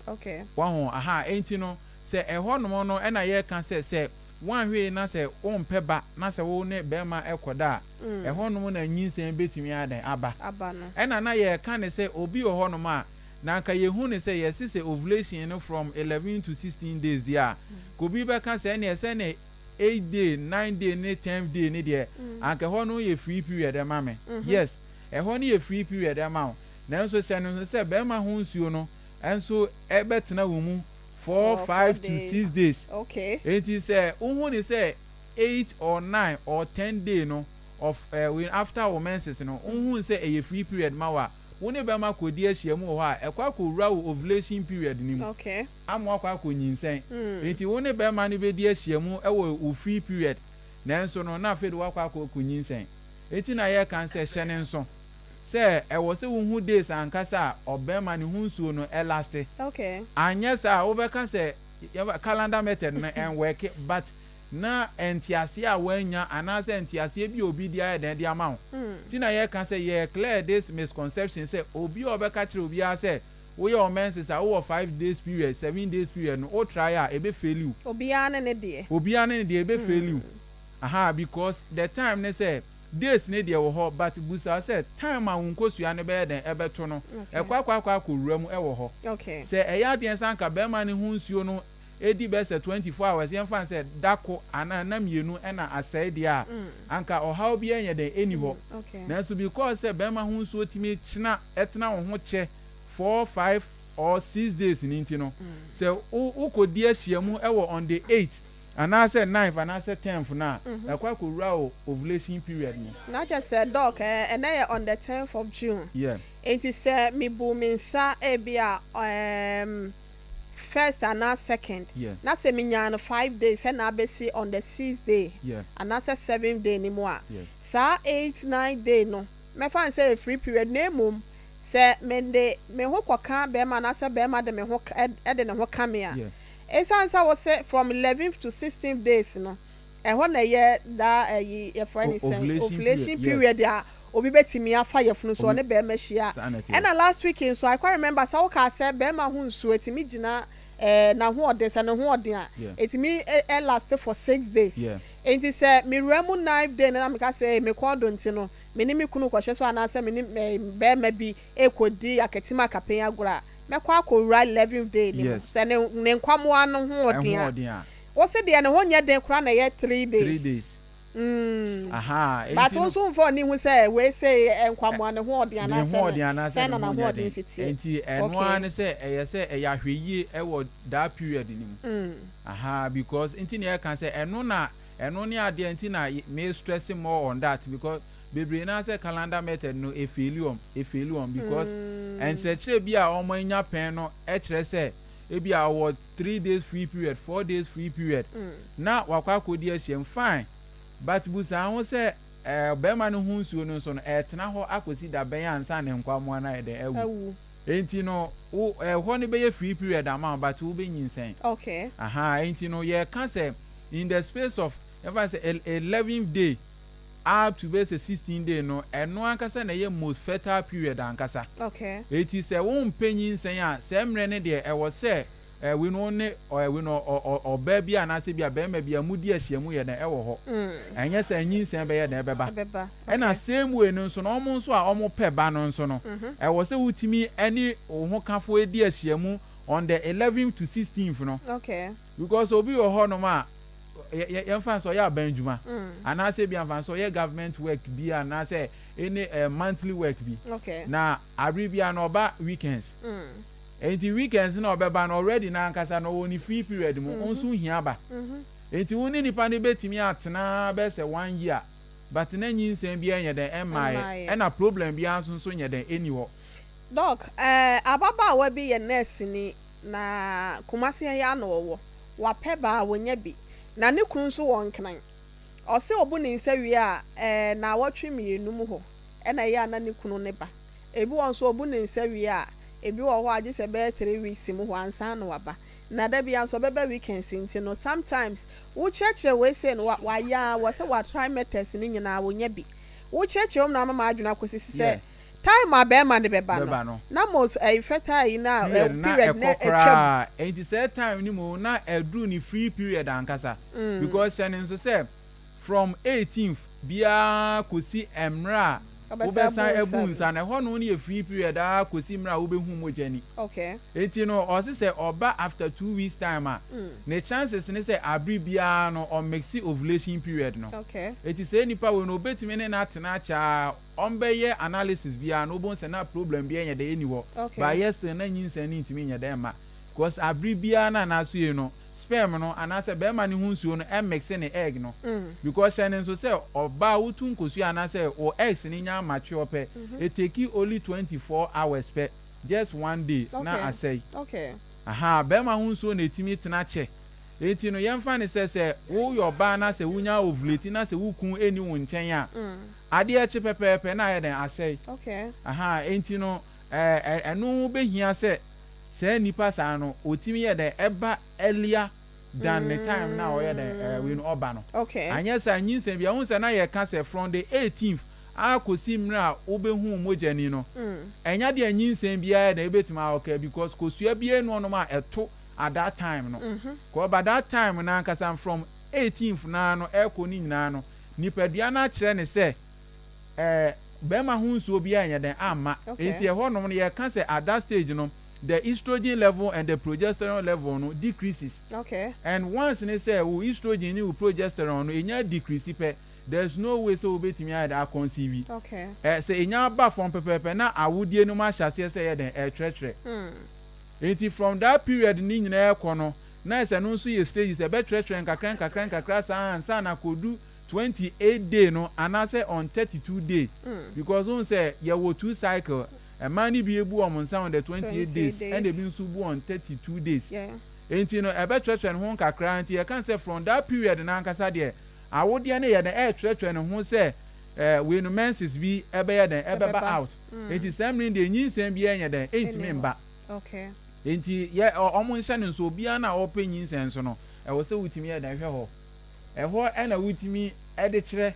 Okay. Wahu aha? Enti no sɛ ɛhɔ nom no ɛna yɛka sɛ woanhwee na sɛ wompɛ ba na sɛ wo ne bɛrima ɛkɔda a, ɛhɔ nom na nyinsɛn bɛtumi adan aba. Aba no. Ɛna na yɛka ne sɛ obi wɔ hɔ nom a na anka yɛhu ne sɛ yɛse sɛ ovulation no from 11 to 16 days deɛ a, ka obi bɛka sɛ ɛneɛ sɛ ne 8 day, 9 day ne 10th day ne deɛ, anka ɛhɔ no yɛ free period ɛma me. Yes, ɛhɔ no yɛ free period ɛma wo, nanso hyɛ no nso sɛ bɛrima ho nsuo no ɛnso ɛbɛtena wo mu 4, For 5 4 to days. 6 days. Enti sɛ wohu ne sɛ 8 or 9 or 10 day no of after wo menses no, wohu sɛ ɛyɛ free period ma wo a, wo ne bɛrima kɔdi ahyia mu wɔ hɔ a, ɛkɔ akɔwura wo ovulation period no mu ama wakɔ akɔ nyinsɛn. Nti wo ne bɛrima no bɛdi ahyia mu wɔ wo free period, nanso no na afei de wakɔ akɔ nyinsɛn. Enti na yɛka sɛ hyɛ ne nso sɛ ɛwɔ sɛ wohu days ankasa a ɔbɛrima ne ho nsuo no ɛlast. Anyɛ saa a, wobɛka sɛ yɛmfa calendar method no ɛnwork, but na nteaseɛ a woanya anaasɛ nteaseɛ bi a obi de ayɛ dɛn de ama wo. Nti na yɛka sɛ yɛ clear this misconception sɛ obi a ɔbɛka kyerɛ obiara sɛ woyɛ wo menses a, wowɔ 5 days period, 7 days period no, wo try a, ebe fail you. Obiara ne ne deɛ. Obiara ne ne deɛ, ebe fail you aha, because the time ne sɛ days ne deɛ wɔ hɔ, but busa sɛ time a wo nkosua no bɛyɛ dɛn ɛbɛto no, ɛkɔ akɔwura mu ɛwɔ hɔ. Sɛ ɛyɛ adeɛ nsa nka bɛrima ne ho nsuo no edi bɛ sɛ 24 hours, yɛmfa sɛ dako anaa na mmienu ɛna asɛe deɛ a, anka ɔhaw bi ɛnyɛ dɛn ɛni hɔ. Nanso because sɛ bɛrima ho nsuo tumi kyena ɛtena wo ho kyɛ 4, 5 or 6 days ne nti no, sɛ wokɔdi ahyia mu ɛwɔ on the eight anaasɛ ninth anaasɛ 10th no a, ɛkɔ akɔwura wo ovulation period no. Na kyerɛ sɛ, Doc, ɛnɛ yɛ on the 10th of June. Nti sɛ mebu me nsa ebi a first anaa second, na sɛ menyaa no 5 days ɛna abɛsi on the sixth day anaasɛ seventh day ni mu a, saa eight, nine day no, mɛfa n sɛ free period, na emom sɛ mede me ho kɔka bɛrima anaasɛ bɛrima de me ho ɛde ne ho ka me a, esan sɛ wɔsɛ from 11th to 16th days no, ɛhɔ na ɛyɛ daa ɛyi yɛfrɛ ne sɛn, ovulation period a obi bɛtumi afa yɛfunu so ɔne bɛrima hyia. Ɛna last week nso, I quite remember sɛ woka sɛ bɛrima ho nsuo etumi gyina n'ahoɔden, sɛ ne hoɔden a, etumi ɛ last for 6 days. Nti sɛ mewura mu ninth day no na meka sɛ mekɔn do nti no, me ne me kunu kɔhyɛ so anaasɛ me ne bɛrima bi ekɔdi akatim akapen agorɔ a, mɛkɔ akɔwura 11th day ne mu sɛ ne nkwamoa no ho ɔden a, wɔsi deɛ ne ho nyɛ den koraa na ɛyɛ 3 days. 3 days. But nso nfa ɔni hu sɛ wei sɛ nkwamoa ne ho ɔden anaasɛ sɛ na n'ahoɔden si tie. Nti ɛno ara ne sɛ ɛyɛ sɛ ɛyɛ ahwɛyie ɛwɔ that period ni mu aha, because nti na yɛka sɛ ɛno na. Ɛno ne adeɛ nti na me stress more on that, because bebree naa sɛ calendar method no efaili wɔn, efaili wɔn because nkyerɛkyerɛ bi a wɔn anya pɛn no kyerɛ sɛ ebi a ɔwɔ 3 days free period, 4 days free period na wakɔ akɔdi ahyia, fine, but busa ho sɛ bɛrima no ho nsuo no nso no ɛtena hɔ akɔsi da bɛn ansa ne nkwamoa no ayɛ dɛ awu? Awu. Enti no wo ɛhɔ no bɛyɛ free period ama wo, but wobɛnyinsɛn. Aha, enti no yɛka sɛ in the space of, yɛfa sɛ 11th day up to bɛyɛ sɛ 16 day no, ɛno ankasa na ɛyɛ most fertile period ankasa. Eti sɛ wompɛ nyinsɛn a, sɛ mmerɛ no deɛ ɛwɔ sɛ ɛwi no ne ɛwi no ɔ ɔ ɔbaa bi anaasɛ bi a bɛrima bi a mudi ahyia mu yɛ dɛn ɛwɔ hɔ, ɛnyɛ sɛ nyinsɛn bɛyɛ dɛn ɛbɛba. Ɛbɛba. Ɛna same way no nso no, ɔmo nso a ɔmo pɛ ba no nso no, ɛwɔ sɛ wotumi ɛne wo ho kafo edi ahyia mu on the 11th to 16th no, because obi wɔ hɔnom a yɛmfa nso ɔyɛ aban dwuma anaasɛ bi amfa nso ɔyɛ government work bi anaasɛ ɛne monthly work bi, na abere bi a na ɔba weekends. Nti weekends na ɔbɛba no, already na ankasa no ɔwɔ ne free period mu nso hia ba. Nti wo ne nipa no bɛtumi atena bɛyɛ sɛ one year, but na nyinsɛn bi nyɛ dɛn ɛmmaeɛ. Ɛmmaeɛ. Ɛna problem biara nso nyɛ dɛn ɛni hɔ. Doc, ababaawa bi yɛ nurse ni na Kumasi ha na ɔwɔ. Wapɛ baa wonya bi. Na ne kunu nso wɔ Nkran. Ɔsɛ obu ne nsa wie a, na awɔtwe 2 mu hɔ ɛna ɛyɛ a na ne kunu ne ba. Ebi wɔ nso obu ne nsa wie a, ebi wɔ hɔ a gye sɛ bɛyɛ 3 weeks mu hɔ ansa na waba. Na da bi nso ɔbɛba weekends, nti no sometimes wokyerɛkyerɛ wei sei no wayɛ a wɔ sɛ watry methods ne nyinaa wonya bi. Wokyerɛkyerɛ mu na ama ma adwene akɔsi sɛ time a bɛrima ne bɛba bɛba no no na most ɛyi fertile yi na period na period na ɛkɔ atwam. Koraa nti sɛ time ni mu na ɛduru ne free period ankasa, because hyɛ ne nso sɛ from 18th biara kɔsi mmerɛ a ɔbɛsan wobɛsan abu abu nsa. Nsa no ɛhɔ no ne yɛ free period a kɔsi mmerɛ a wobɛhu mogya ni. Eti no ɔsi sɛ ɔba after 2 weeks time a, ne chances ne sɛ abere biara no ɔmiss ovulation period no. Eti sɛ nipa wo no obetumi ne n'atena akyɛ, ɔmbɛyɛ analysis biara no, obon sɛ na problem bi nyɛ dɛ ɛni hɔ, but yɛ still na nyinsɛn ne ntumi nyɛ dɛ ma, because abere biara na n'aso yi no sperm no anaasɛ bɛrima ne ho nsuo no ɛmix ne egg no, because hyɛ ne nso sɛ ɔbaa wotu nkosua anaasɛ o eggs ne nya amature pɛ, etake only 24 hours pɛ, just one day na asɛe. Aha, bɛrima ho nsuo na etimi tena kyɛ. Eti no yɛmfa ne sɛ woyɛ ɔbaa na sɛ wonya ovulate na sɛ wokun ɛni wo nkyɛn a, adeɛ kye pɛpɛɛpɛ na ayɛ dɛn asɛe. Aha, enti no ɛɛ ɛno bɛhia sɛ saa nipa saa no otimi yɛ dɛn ɛba earlier than the time na ɔyɛ dɛn wei no ɔba no. Anyɛ sɛ nyinsɛn bi ahun sɛ na yɛka sɛ from the 18th akɔsi mmerɛ a wobɛhu mogya ni no, ɛnya deɛ nyinsɛn biara yɛ dɛn ebɛtumi awɔkɛ, because kosua biara nu ɔnom a ɛto at that time no kɔ ba that time na ankasa from 18th naa no ɛkɔ ne nyinaa no, nipadua no akyerɛ ne sɛ bɛrima ho nsuo biara nyɛ dɛn amma. Nti ɛhɔ nom no yɛka sɛ at that stage no the estrogen level and the progesterone level no decreases. And once ne sɛ wo estrogen ne wo progesterone no enya decrease pɛ, there is no way sɛ wobɛtumi ayɛ dɛ aconceive. Sɛ enya aba fam pɛpɛɛpɛ na awodie no mu ahyɛ aseɛ sɛ ɛyɛ dɛn ɛtwerɛtwerɛ. Nti from that period ne nyinaa kɔ no na ɛsɛ no nso yɛ stages, ɛbɛtwerɛtwerɛ nkakra nkakra nkakra saa ansa na kodu 28 day no anaasɛ on 32 day, because n sɛ yɛwɔ two cycle. Mmaa no bi ebu wɔn nsa on the 28 days, 28 ɛna days. Ebi nso bu on 32 days. Nti no ɛbɛtwerɛtwerɛ ne ho nkakra. Nti yɛka sɛ from that period n'ankasa deɛ awodeɛ no yɛ dɛn ɛɛtwerɛtwerɛ ne ho sɛ wei no menses bi ɛbɛyɛ dɛn ɛbɛba Ɛbɛba. out. Nti saa mmiri deɛ nyinsɛn bi ɛnyɛ dɛn ɛntumi Ɛnni hɔ. mba. Nti yɛ ɔmo nhyɛ no nso, obiara na ɔpɛ nyinsɛn so no, ɛwɔ sɛ wotumi yɛ dɛn hwɛ hɔ. Ɛhɔ ɛna wotumi ɛde kyerɛ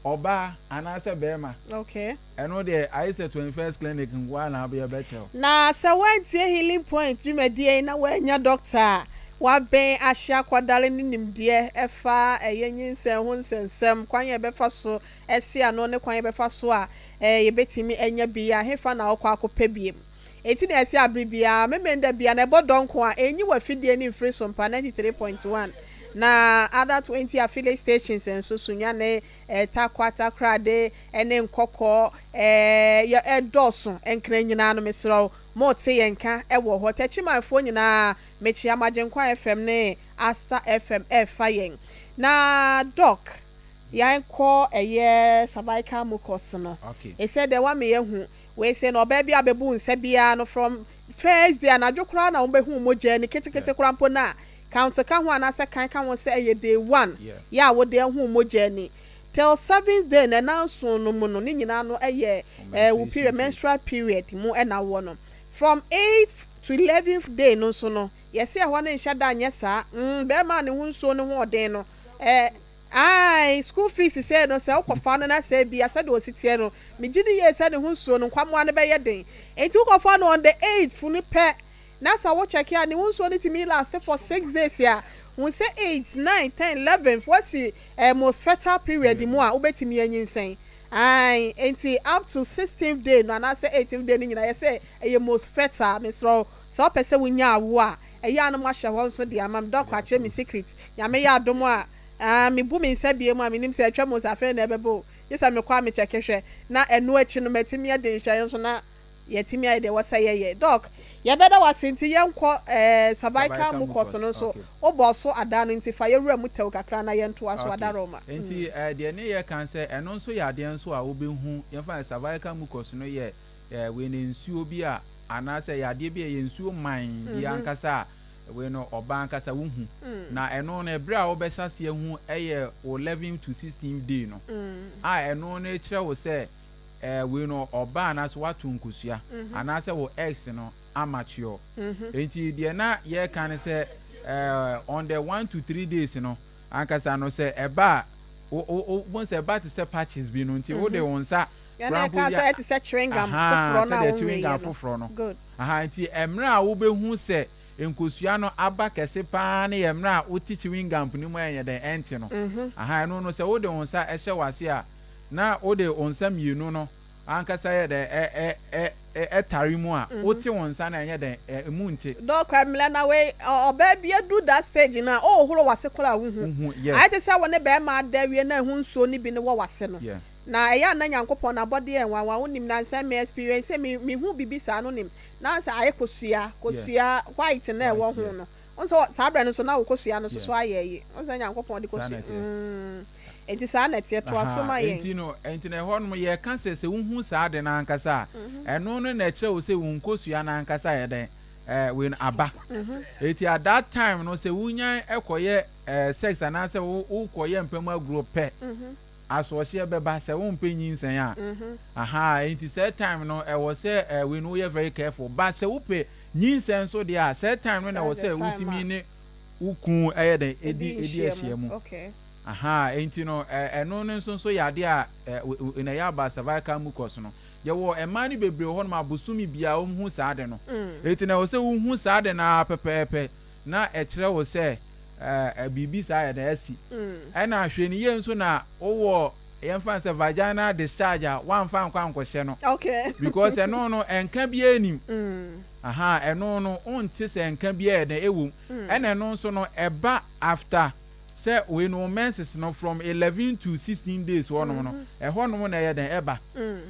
ɔbaa anaasɛ bɛrima. Ɛno deɛ ayɛ sɛ 21st Clinic nkoa na abɛyɛ bɛkyɛw. Na sɛ woantie Healing Point dwumadie yi na woanya doctor a wabɛn ahyɛ akɔdare ne nimdeɛ ɛfa ɛyɛ nyinsɛn ho nsɛnsɛm, kwan yɛ bɛfa so ɛsi ano ne kwan yɛ bɛfa so a yɛbɛtumi anya bi a, hefa na wokɔ akɔpɛ biem? Eti na ɛsi abere biara memenda bia na ɛbɔ dɔnko a ɛnyi wɔ afidie ne mfiri so mpa 93.1 na other 20 affiliate stations nso, Sunyane, Tarkwa, Takoradi ɛne Nkɔkɔɔ, yɛ ɛdɔɔso, Nkran nyinaa no, mesrɛ wo. Mote yɛn nka wɔ hɔ. Takyimanfoɔ nyinaa, mekyea mo. Agyenkwa FM ne Asta FM ɛrefa yɛn. Na Doc, yɛnkɔ ɛyɛ cervical mucus no. Ɛsɛ deɛ wama yɛahu wei sɛ na ɔbaa bi a bɛbu nsa biara no, from first day anadwo koraa na wɔbɛhu mogya ni ketekete koraa mpo no a, count ka ho anaasɛ kan ka ho sɛ ɛyɛ day one yɛ a wode ahu mogya ni till seventh day na ɛnanson no mu no, ne nyinaa no ɛyɛ wo period, menstrual period mu ɛna wɔ no. From 8th to 11th day no nso no, yɛsɛ ɛhɔ no nhyɛ da nyɛ saa. Bɛrima a ne ho nsuo no ho ɔden no, ai, school fees sɛ no sɛ wokɔfa no na sɛ bia sɛdeɛ ɔsi teɛ no, megye di yie sɛ ne ho nsuo no nkwamoa no bɛyɛ den. Nti wokɔfa no on the eighth no pɛ na sɛ wo check a, ne ho nsuo no tumi last for 6 days a, hun sɛ 8, 9, 10, 11 wasi most fertile period mu a wobɛtumi anyinsɛn. Ai, nti up to 16th day no anaasɛ 18th day no nyinaa, yɛ sɛ ɛyɛ most fertile. Mesrɛ sɛ wopɛ sɛ wonya awo a, ɛyɛ anom ahyɛ hɔ nso de ama me. Doc akyerɛ me secret. Nyame yɛ adom a, ah, mebu me nsa bie mu a, menim sɛ atwa mu sɛ afei na ɛbɛbɔ o, gye sɛ mekɔ a mekyɛke hwɛ na ɛno akyi no matumi ade nhyɛeɛ nso na yɛtumi ayɛ deɛ wɔsɛ yɛyɛ. Doc, yɛbɛda wase. Nti yɛnkɔ cervical mucus no nso. Wobɔ so ada no, nti fa yɛwura mu tɛw kakra na yɛntoa so adaroma. Nti deɛ ne yɛ kan sɛ ɛno nso yɛ adeɛ nso a wobɛhu, yɛmfa cervical mucus no yɛ wei ne nsuo bi a anaasɛ yɛ adeɛ bi a ɛyɛ nsuo man bi ankasa a wei no ɔbaa ankasa wohu. Na ɛno no, ɛberɛ a wobɛhyɛ aseɛ hu ɛyɛ 11 to 16 day no a, ɛno no kyerɛ wo sɛ wei no ɔbaa anaasɛ wato nkosua anaasɛ wo eggs no amature. Nti deɛ na yɛreka ne sɛ on the 1 to 3 days no ankasa no, sɛ ɛba a, wo wo wo sɛ ɛba te sɛ patches bi no, nti wode wo nsa yɛn ka sɛ ɛte sɛ chewing gum foforɔ na sɛdeɛ chewing gum foforɔ no. Good. Aha, nti mmerɛ a wobɛhu sɛ nkosua no aba kɛse paa ne yɛ mmerɛ a wote chewing gum no mu a ɛnyɛ dɛn ɛnte no. Aha, ɛno no sɛ wode wo nsa ɛhyɛ w'ase a, na wode wo nsa mmienu no ankasa yɛ dɛn ɛ ɛ ɛ ɛ ɛtare mu a, wote wo nsa no ɛnyɛ dɛn ɛ emu nte. Doc, mmerɛ na wei ɔbaa bi adu that stage na ɔɔhoro w'ase koraa wohu. Wohu, yes. Ayɛ te sɛ wo ne bɛrima ada awie na ɛho nsuo no bi ne wɔ w'ase no. Na ɛyɛ a na Nyankopɔn n'abɔdeɛ nwanwa. Wonim na nsɛm me experience sɛ me mehu bibi saa no nim na sɛ ayɛ kosua kosua white na ɛwɔ ho no, wɔn sɛ saa berɛ no so na wo kosua no so so ayɛ yi, wɔn sɛ Nyankopɔn de kosua nti saa na ɛteɛ. Toa so ma yɛn. Nti no ɛhɔ nom yɛka sɛ wohu saa de no ankasa a, ɛno no na ɛkyerɛ wo sɛ wo nkosua no ankasa yɛ dɛn wei no aba. Eti at that time no, sɛ wonyan ɛkɔyɛ sex anaasɛ wo wokɔyɛ mpam agorɔ pɛ, asoɔhyeɛ bɛba sɛ wompɛ nyinsɛn a. Aha, nti sɛ time no ɛwɔ sɛ wei no woyɛ very careful. But sɛ wopɛ nyinsɛn nso deɛ a, sɛ time no na ɛwɔ sɛ wotumi ne wo kun ɛyɛ dɛn edi ahyia mu. Aha, nti no ɛno no nso yɛ adeɛ a na ɛyɛ aba cervical mucus no. Yɛwɔ mmaa no bebree wɔ hɔnom abosomi biara wɔn hu saa de no. Eti na ɛwɔ sɛ wohu saa de no ara pɛpɛɛpɛ na ɛkyerɛ wo sɛ biribi saa yɛ dɛ asi. Ɛna hwɛ ne yie nso na wowɔ yɛmfa sɛ vaginal discharge a, wamfa nkɔ ankɔhyɛ no because ɛno no ɛnka biara nim. Aha, ɛno no wonte sɛ nka biara yɛ dɛ ɛwɔ mu. Ɛna ɛno nso no ɛba after sɛ wei no menses no from 11 to 16 days hɔnom no, ɛhɔnom na ɛyɛ dɛn ɛba.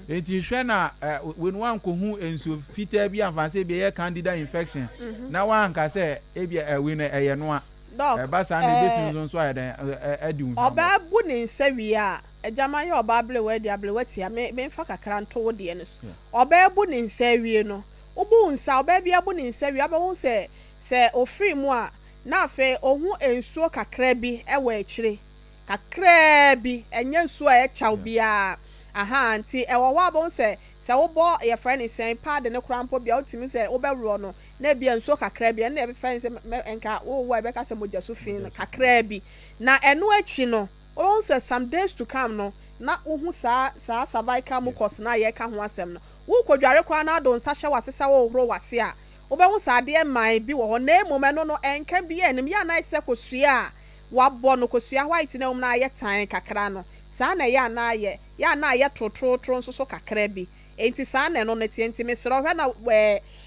Nti hwɛ na wei no wankɔhu nsuo fitaa bi amfa sɛ ebi ɛyɛ candida infection na wanka sɛ ebi wei no ɛyɛ noa. Doc, ɛba saa na ebetumi nso ayɛ dɛn ɛdi wo hwammɔ. Ɔbaa bu ne nsa wie a, agyama yɛ ɔbaa abelewa adi abelewa tia me memfa kakra nto wo deɛ no so. Ɔbaa bu ne nsa awie no, wobu wo nsa, ɔbaa bi abu ne nsa wie, abɛhu sɛ ofiri mu a, na afei ohu nsuo kakra bi wɔ akyire kakraa bi, ɛnyɛ nsuo a ɛkyaw biara. Aha, nti ɛwɔ hɔ a, bɛhu sɛ wobɔ yɛfrɛ ne sɛn pad ne koraa mpo bia, wotumi sɛ wobɛworɔ no na ebia nsuo kakra bi, ɛno na yɛbɛfrɛ ne sɛ nka wowɔ a ɛbɛka sɛ mogya so fi no kakraa bi. Na ɛno akyi no, wohu sɛ some days to come no na wohu saa cervical mucus na yɛka ho asɛm no. Wokɔdware koraa na ade wo nsa hyɛ w'ase sɛ wohohoro w'ase a, wobɛhu sɛ adeɛ mman bi wɔ hɔ, na mmom ɛno no ɛnka bi anim yɛ anan te sɛ kosua a wabɔ no, kosua white na ɛwɔ mu na ayɛ tan kakra no. Saa na ɛyɛ anaa yɛ anaa ayɛ torotoro nso so kakra bi. Enti saa na ɛno no teɛ. Nti mesrɛ, hwɛ na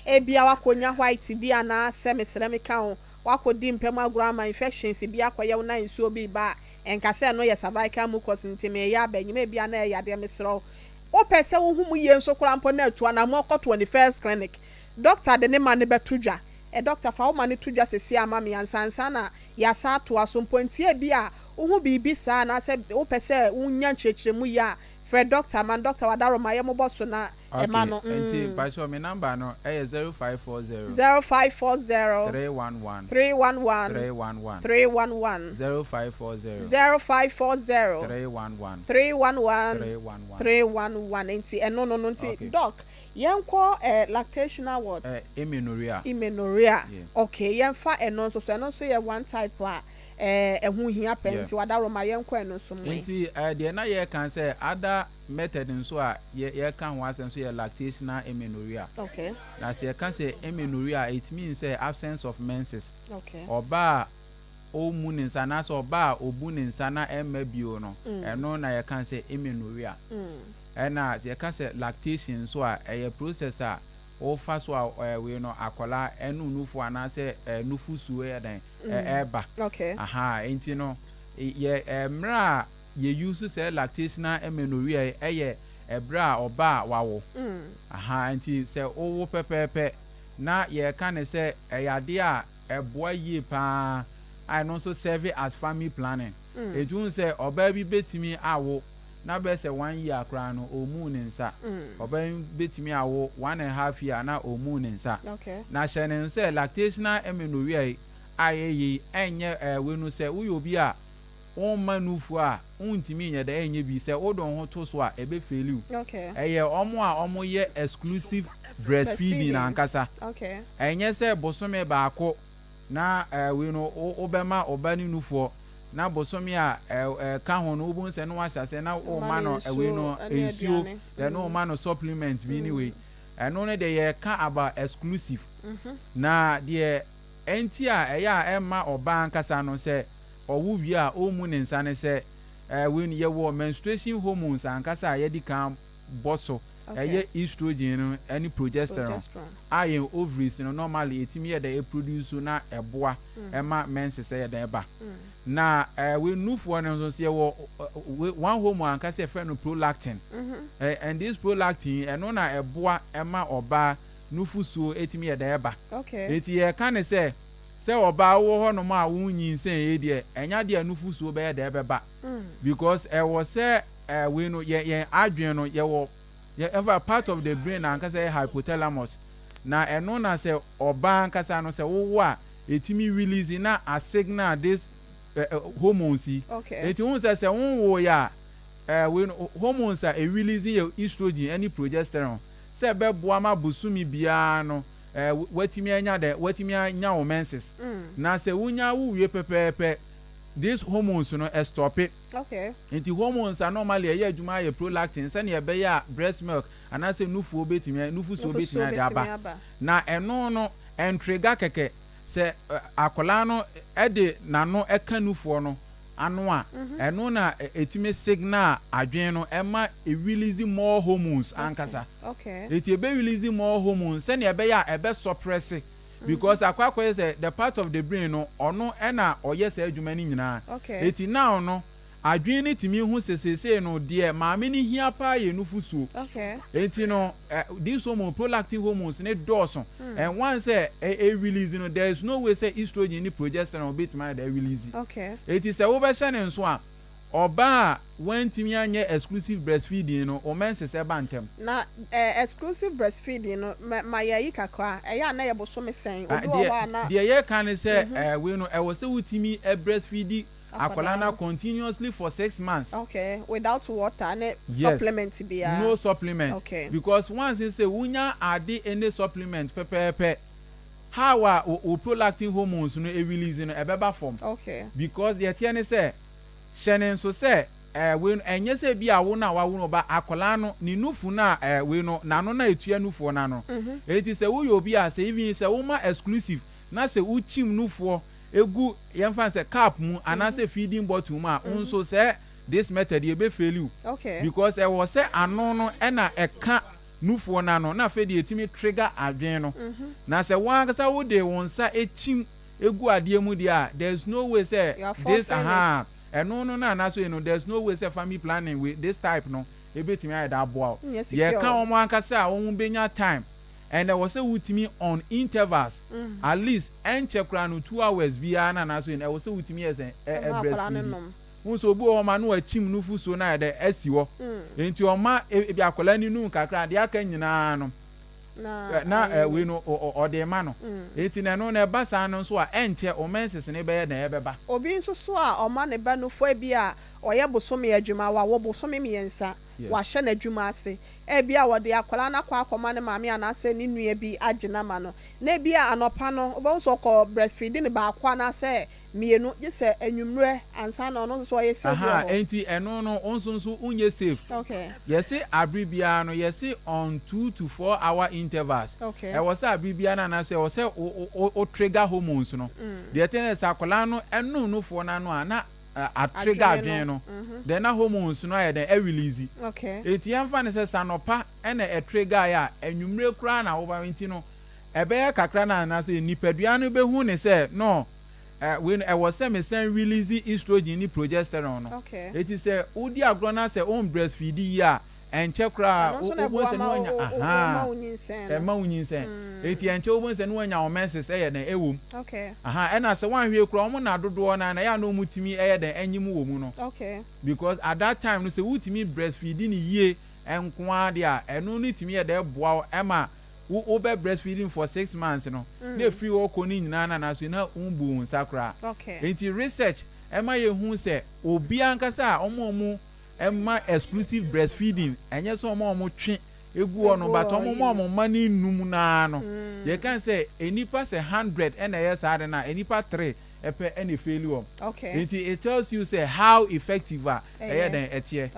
ebia wakɔnya white bi anaasɛ mesrɛ meka ho wakɔdi mpam agorɔ ama infections bi akɔyɛ wo na nsuo bi ba a, ɛnka sɛ ɛno yɛ cervical mucus. Nti meyɛ abɛnyima ebia na ɛyɛ adeɛ. Mesrɛ wo, wopɛ sɛ wohu mu yie nso koraa mpo na atu anammɔ kɔ 21st Clinic. Doctor de ne ma no bɛto dwa. Ɛ doctor fa wo ma no to dwa sesie ara ma me ansa ansa na yɛasan atoa so. Mpo nti ebia wohu biribi saa anaasɛ wopɛ sɛ wonya nkyerɛkyerɛmu yie a, frɛ doctor ma no. Doctor Wadaroma yɛ mmobɔ so na ɛma Okay, no. nti mpakyɛw me number no ɛyɛ 0540. 0540. 311. 311. 311. 311. 0540. 0540. 311. 311. 311. 311. Nti ɛno no no nti Okay. doc yɛnkɔ lactational what? Amenorrhea. Amenorrhea. Yeah. Okay, yɛmfa ɛno nso so. Ɛno nso yɛ one type a ɛho hia pɛ nti wadaroma yɛnkɔ ɛno nso mu. Nti deɛ na yɛreka sɛ other method nso a yɛka ho asɛm nso yɛ lactational amenorrhea. Na sɛ yɛka sɛ amenorrhea, it means sɛ absence of menses. Ɔbaa a ɔmmu ne nsa anaasɛ ɔbaa a ɔbu ne nsa na ɛmma bio no, ɛno na yɛka sɛ amenorrhea. Ɛna sɛ yɛka sɛ lactation nso a, ɛyɛ process a wofa so a wei no akwadaa ɛnum nufu anaasɛ nufusuo yɛ dɛn ɛɛba. Aha, nti no yɛ mmerɛ a yɛ use sɛ lactational amenorrhea yi ɛyɛ ɛberɛ a ɔbaa a wawo. Aha, nti sɛ wowo pɛpɛɛpɛ na yɛka ne sɛ ɛyɛ adeɛ a ɛboa yie paa a ɛno nso serve as family planning. Etu hu sɛ ɔbaa bi bɛtumi awo na bɛyɛ sɛ one year koraa no ɔmmu ne nsa. Ɔbaa bi bɛtumi awo 1½ year na ɔmmu ne nsa. Na hyɛ ne sɛ lactational amenorrhea yi a yɛyɛ yi ɛnyɛ wei no sɛ woyɛ obi a womma nufu a wontumi nyɛ dɛ ɛnyɛ bi sɛ wode wo ho to so a ɛbɛ fail wo. Ɛyɛ ɔmo a ɔmo yɛ exclusive breastfeeding ankasa. Ɛnyɛ sɛ bosome baako na wei no wobɛma ɔba ne nufoɔ na bosome a ɛka ho no wobɛhu sɛ na wahyɛ aseɛ na woma no wei no nsuo then woma no supplement bi ne wei. Ɛno no deɛ yɛka about exclusive. Na deɛ ɛnti a ɛyɛ a ɛmma ɔbaa ankasa no sɛ ɔwo wie a ɔmmu ne nsa ne sɛ wei no yɛwɔ menstruation hormones ankasa a yɛdi kan bɔ so. Ɛyɛ estrogen no ɛne progesterone a yɛn ovaries no normally ɛtumi yɛ dɛ ɛproduce na ɛboa ɛma menses yɛ dɛ ɛba. Na wei nufoɔ no nso yɛwɔ one hormone ankasa yɛfrɛ no prolactin. And this prolactin ɛno na ɛboa ɛma ɔbaa nufusuo ɛtumi yɛ dɛ ɛba. Eti yɛka ne sɛ ɔbaa wɔ hɔnom a wonyinsɛn yɛ deɛ ɛnya deɛ nufusuo bɛyɛ dɛ ɛbɛba because ɛwɔ sɛ wei no yɛ yɛn adwene no yɛwɔ yɛ ɛfa part of the brain na ankasa yɛ hypothalamus na ɛno na sɛ ɔbaa ankasa no sɛ wowɔ a ɛtumi release na a signal this hormones yi. Eti hun sɛ wonwo yɛ a wei no hormones a ɛrelease yɛ estrogen ɛne progesterone sɛ ɛbɛboa ma bosome biara no watumi anya dɛ watumi anya wo menses. Na sɛ wonya wo wie pɛpɛɛpɛ, this hormones no ɛstop. Nti hormones a normally ɛyɛ adwuma yɛ prolactin sɛnea ɛbɛyɛ a breast milk anaasɛ nufuo bɛtumi nufusuo bɛtumi ade aba. Na ɛno no ɛntrigger kɛkɛ sɛ akwadaa no ɛde n'ano ɛka nufoɔ no ano a ɛno na ɛtumi signal adwene no ɛma ɛrelease more hormones ankasa. Eti ebe release more hormones sɛnea ɛbɛyɛ a ɛbɛ suppress because akɔ akɔyɛ sɛ the part of the brain no ɔno ɛna ɔyɛ saa adwuma no nyinaa. Eti now no adwene no tumi hu sesesei no deɛ maame no hia paa yɛ nufusuo. Eti no this hormone, prolactin hormones ne dɔɔso and once sɛ ɛ release no, there is no way sɛ estrogen ne progesterone obetumi ayɛ dɛ release. Eti sɛ wobɛhyɛ ne nso a ɔbaa a wantumi anyɛ exclusive breastfeeding no o menses ɛba ntɛm. Na exclusive breastfeeding no ma yɛ yi kakra ɛyɛ a na yɛ bosome sɛn obi wɔ hɔ a na. Deɛ yɛka ne sɛ wei no ɛwɔ sɛ wotumi breastfeed akwadaa na continuously for 6 months. Okay, without water ne supplement biara. No supplement. Because once sɛ wunya ade any supplement pɛpɛɛpɛ, how a o prolactin hormones no e release no ɛbɛba fam. Because deɛ teɛ ne sɛ hyɛ ne nso sɛ wei no ɛnyɛ sɛ bi a wo na wawo no ba akwadaa no ne nufu na wei no n'ano na etua nufoɔ n'ano. Eti sɛ woyɛ obi a sɛ even sɛ woma exclusive na sɛ wokyim nufoɔ egu yɛmfa sɛ cup mu anaasɛ feeding bottle mu a nso sɛ this method yɛ bɛ fail you. Because ɛwɔ sɛ ano no ɛna ɛka nufoɔ n'ano na afei deɛ etumi trigger adwene no. Na sɛ wɔn ankasa wode wɔn nsa ekyim egu adeɛ mu deɛ a there is no way sɛ this aha ɛno no na anaso yi no there is no way sɛ family planning with this type no ebetumi ayɛ dɛ aboa o. Yɛka wɔn ankasa a wɔn benya time. And ɛwɔ sɛ wotumi on intervals, at least ɛnkyɛ koraa no, 2 hours biara na anaasɛ ɛwɔ sɛ wotumi yɛ sɛ Ɛma ɛ akwadaa no breastfeed. nom. Wohu sɛ obi wɔ hɔ ma no wakyim nufusuo no ayɛ dɛ asi hɔ, nti ɔma ebi akwadaa ni num kakra, adeɛ aka nyinaa no na na ayɛ wei no ɔde ma no. Eti na ɛno na ɛba saa no nso a, ɛnkyɛ o menses ne bɛyɛ na ɛbɛba. Obi nso so a ɔma ne ba nufo, ebi a ɔyɛ bosome adwuma, wawɔ bosome 3, wahyɛ n'adwuma ase, ebi a wɔde akwadaa no akɔ akɔma ne maame anaasɛ ne nua bi agye n'ama no, na ebi a anɔpa no wobɛhu sɛ ɔkɔ breastfeed ne baako anaasɛ mmienu, gye sɛ anwummerɛ ansa na ɔno nso ɔyɛ sɛ bi wɔ hɔ. Enti ɛno no wo nso wonyɛ safe. Yɛse abere biara no, yɛse on 2 to 4 hour intervals, ɛwɔ sɛ abere biara no anaasɛ ɛwɔ sɛ wo trigger hormones no. Deɛ ɛtɛ sɛ akwadaa no ɛnum nufoɔ no ano a, na atrigger adwene adwene no. no, then na hormones no ayɛ dɛn ɛrelease. Eti yɛmfa no sɛ sanɔpa ɛna ɛtrigger yɛ a, anwummerɛ koraa na woba, nti no ɛbɛyɛ kakra na anaasɛ nipadua no bɛhu ne sɛ no wei no ɛwɔ sɛ mesan release estrogen ne progesterone no. Eti sɛ wodi agorɔ na sɛ wɔn breastfeed yie a, ɛnkyɛ koraa ɛno nso na wobɛhu ɛboa sɛ ma ne wanya wo ma wo nyinsɛn no. Ɛma wo nyinsɛn, eti ɛnkyɛ wobɛhu sɛ ne wanya wo menses ɛyɛ dɛn ɛwɔ mu. Ɛna sɛ wɔanhwɛ koraa, wɔn na dodoɔ na ɛyɛ a na wɔn tumi ɛyɛ dɛn ɛnyim wɔ mu no, because at that time no, sɛ wotumi breastfeed ne yie nko ara deɛ a, ɛno no tumi yɛ dɛ boa wo ɛma wo wobɛ breastfeeding for 6 months no, na efiri hɔ kɔ ne nyinaa na anaso na nbu wo nsa koraa. Nti research ɛma yɛhu sɛ obi ankasa a ɔmo ɛma exclusive breastfeeding, ɛnyɛ sɛ ɔmo a ɔmo twe egu hɔ no, egu but hɔ ɔmo yi ma no. ɔmo mma ne num naa no, yɛka sɛ enipa sɛ 100 ɛna ɛyɛ saa de na enipa three ɛpɛ ɛna efail wɔm. Nti it tells you say how effective a ɛyɛ ɛyɛ dɛn ɛteɛ.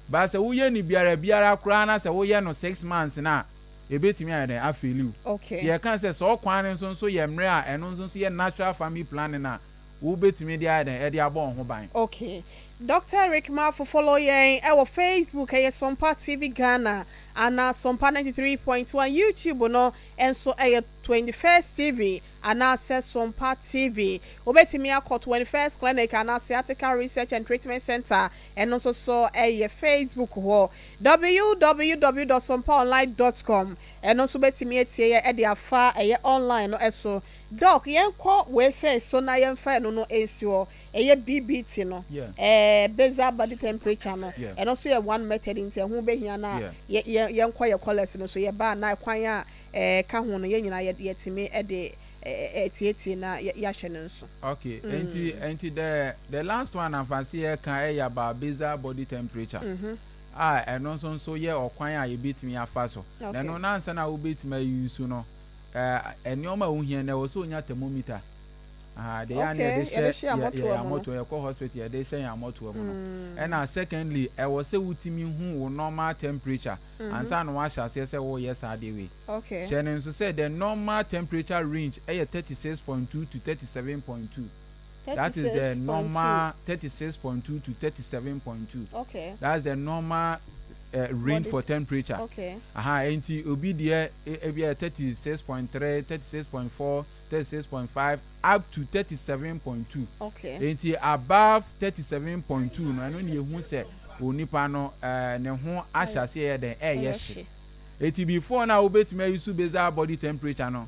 But sɛ woyɛ no biara biara koraa na sɛ woyɛ no 6 months na ebetumi ayɛ dɛn afail wo. Yɛka sɛ sɛ ɔkwan no nso yɛ mmerɛ a ɛno nso yɛ natural family planning a wobetumi de ayɛ dɛn ɛde abɔ wɔn ho ban. Okay, Dr. Eric Mafo, follow yɛn ɛwɔ Facebook, ɛyɛ Sompa TV Ghana ana Sompa 93.1. YouTube no ɛnso ɛyɛ 21st TV anaasɛ Sompa TV. Wobɛtumi akɔ 21st Clinic anaasɛ Sciatica Research and Treatment Center, ɛno nso so ɛyɛ Facebook hɔ. www.sompaonline.com, ɛno nso bɛtumi atie yɛ ɛde afa ɛyɛ online no ɛso. Doc, yɛnkɔ wei sɛ so na yɛmfa ɛno no ɛnsi hɔ, ɛyɛ BBT no, basal body temperature no. Ɛno nso yɛ one method, nti ɛho bɛhia na yɛnkɔ yɛ callers no so. Yɛba na kwan a ka ho no, yɛn nyinaa yɛtumi ɛde ɛtietie na yɛahyɛ no nso. Okay, nti the last one afase yɛ ka ɛyɛ about basal body temperature a ɛno nso yɛ ɔkwan a yɛbɛtumi afa so. Na ɛno nansa na wobɛtumi ayi so no, nneɛma a wohia no, ɛwɔ sɛ onya thermometer. Deɛ yɛa ne yɛde yɛde hyɛ hyɛ amɔtoa yɛ mu no. Amɔtoa, yɛkɔ hospital, yɛde hyɛ yɛn amɔtoa mu no. Ɛna secondly, ɛwɔ sɛ wotumi hu wo normal temperature ansa na wahyɛ aseɛ sɛ wɔreyɛ saa adeɛ wei. Hyɛ ne nso sɛ the normal temperature range ɛyɛ 36.2 to 37.2. That is the 36.2. normal, 36.2 to 37.2. That's the normal range body for temperature. Aha, nti obi deɛ ebi yɛ 36.3, 36.4, 36.5 up to 37.2. Nti above 37.2 no, ɛno na ehu sɛ onipa no ne ho ahyɛ aseɛ yɛ dɛn ɛyɛ hye. Eti before na wobɛtumi ayi so basal body temperature no,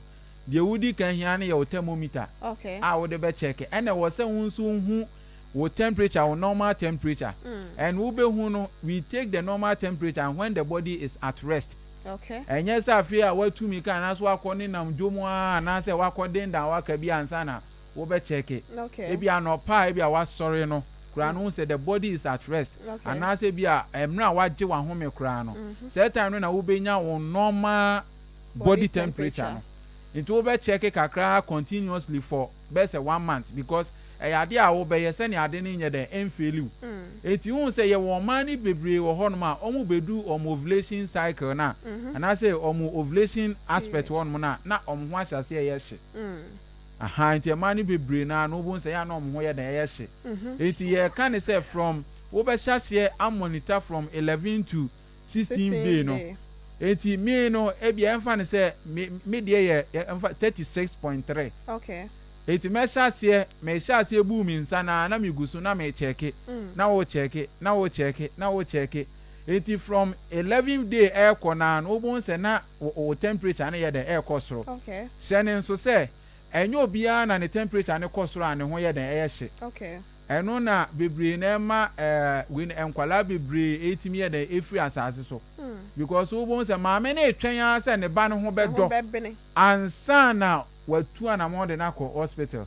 deɛ wodi kan hia no yɛ wo thermometer a wode bɛkyɛke, ɛna ɛwɔ sɛ wo nso hu wo temperature, wo normal temperature. And wobɛhu no, we take the normal temperature when the body is at rest. Ɛnyɛ sɛ afei a watumi ka anaasɛ wakɔ ne nam dwom a anaasɛ wakɔ dendan waka bi ansa na wobɛkyɛke. Ebi anɔpa a ebi a wasɔre no koraa no, sɛ the body is at rest anaasɛ bi a mmerɛ a wagye wahome koraa no, saa time no na wobɛnya wo normal body temperature no. Nti wobɛkyɛke kakra continuously for bɛyɛ sɛ one month, because ɛyɛ adeɛ a wobɛyɛ sɛnea ade no nyɛ dɛn ɛmfail wo. Eti hu sɛ yɛwɔ ɔman no bebree wɔ hɔnom a wɔn bɛdu wɔn ovulation cycle na anaasɛ wɔn ovulation aspect hɔnom na wɔn ho ahyɛ aseɛ yɛ hye. Aha, nti mmaa no bebree naa no, wobɛhu sɛ yɛn a na wɔn ho yɛ dɛn ɛyɛ hye. Eti yɛka ne sɛ from wobɛhyɛ aseɛ amonitor from 11 to 16 day no. Eti mi no, ebi ɛnfa ne sɛ mi deɛ yɛ ɛnfa 36.3. Eti mɛhyɛ aseɛ, mɛhyɛ aseɛ bu mi nsa na mi gu so na mi kyɛke, na wo kyɛke, na wo kyɛke, na wo kyɛke. Enti from 11th day ɛrekɔ no ara no, wobɛhu sɛ na wo temperature no yɛ dɛn? Ɛrekɔ soro. Hyɛ no nso sɛ, ɛnyɛ obiara na ne temperature no kɔ soro a ne ho yɛ dɛn? Ɛyɛ hye. Ɛno na bebree na ɛma ɛɛ wei no nkwadaa bebree ɛtumi yɛ dɛn? Ɛfiri asase so. Because wobɛhu sɛ maame no retwɛn ara sɛ ne ba no ho bɛdɔ ansa na watu anamɔn de no akɔ hospital.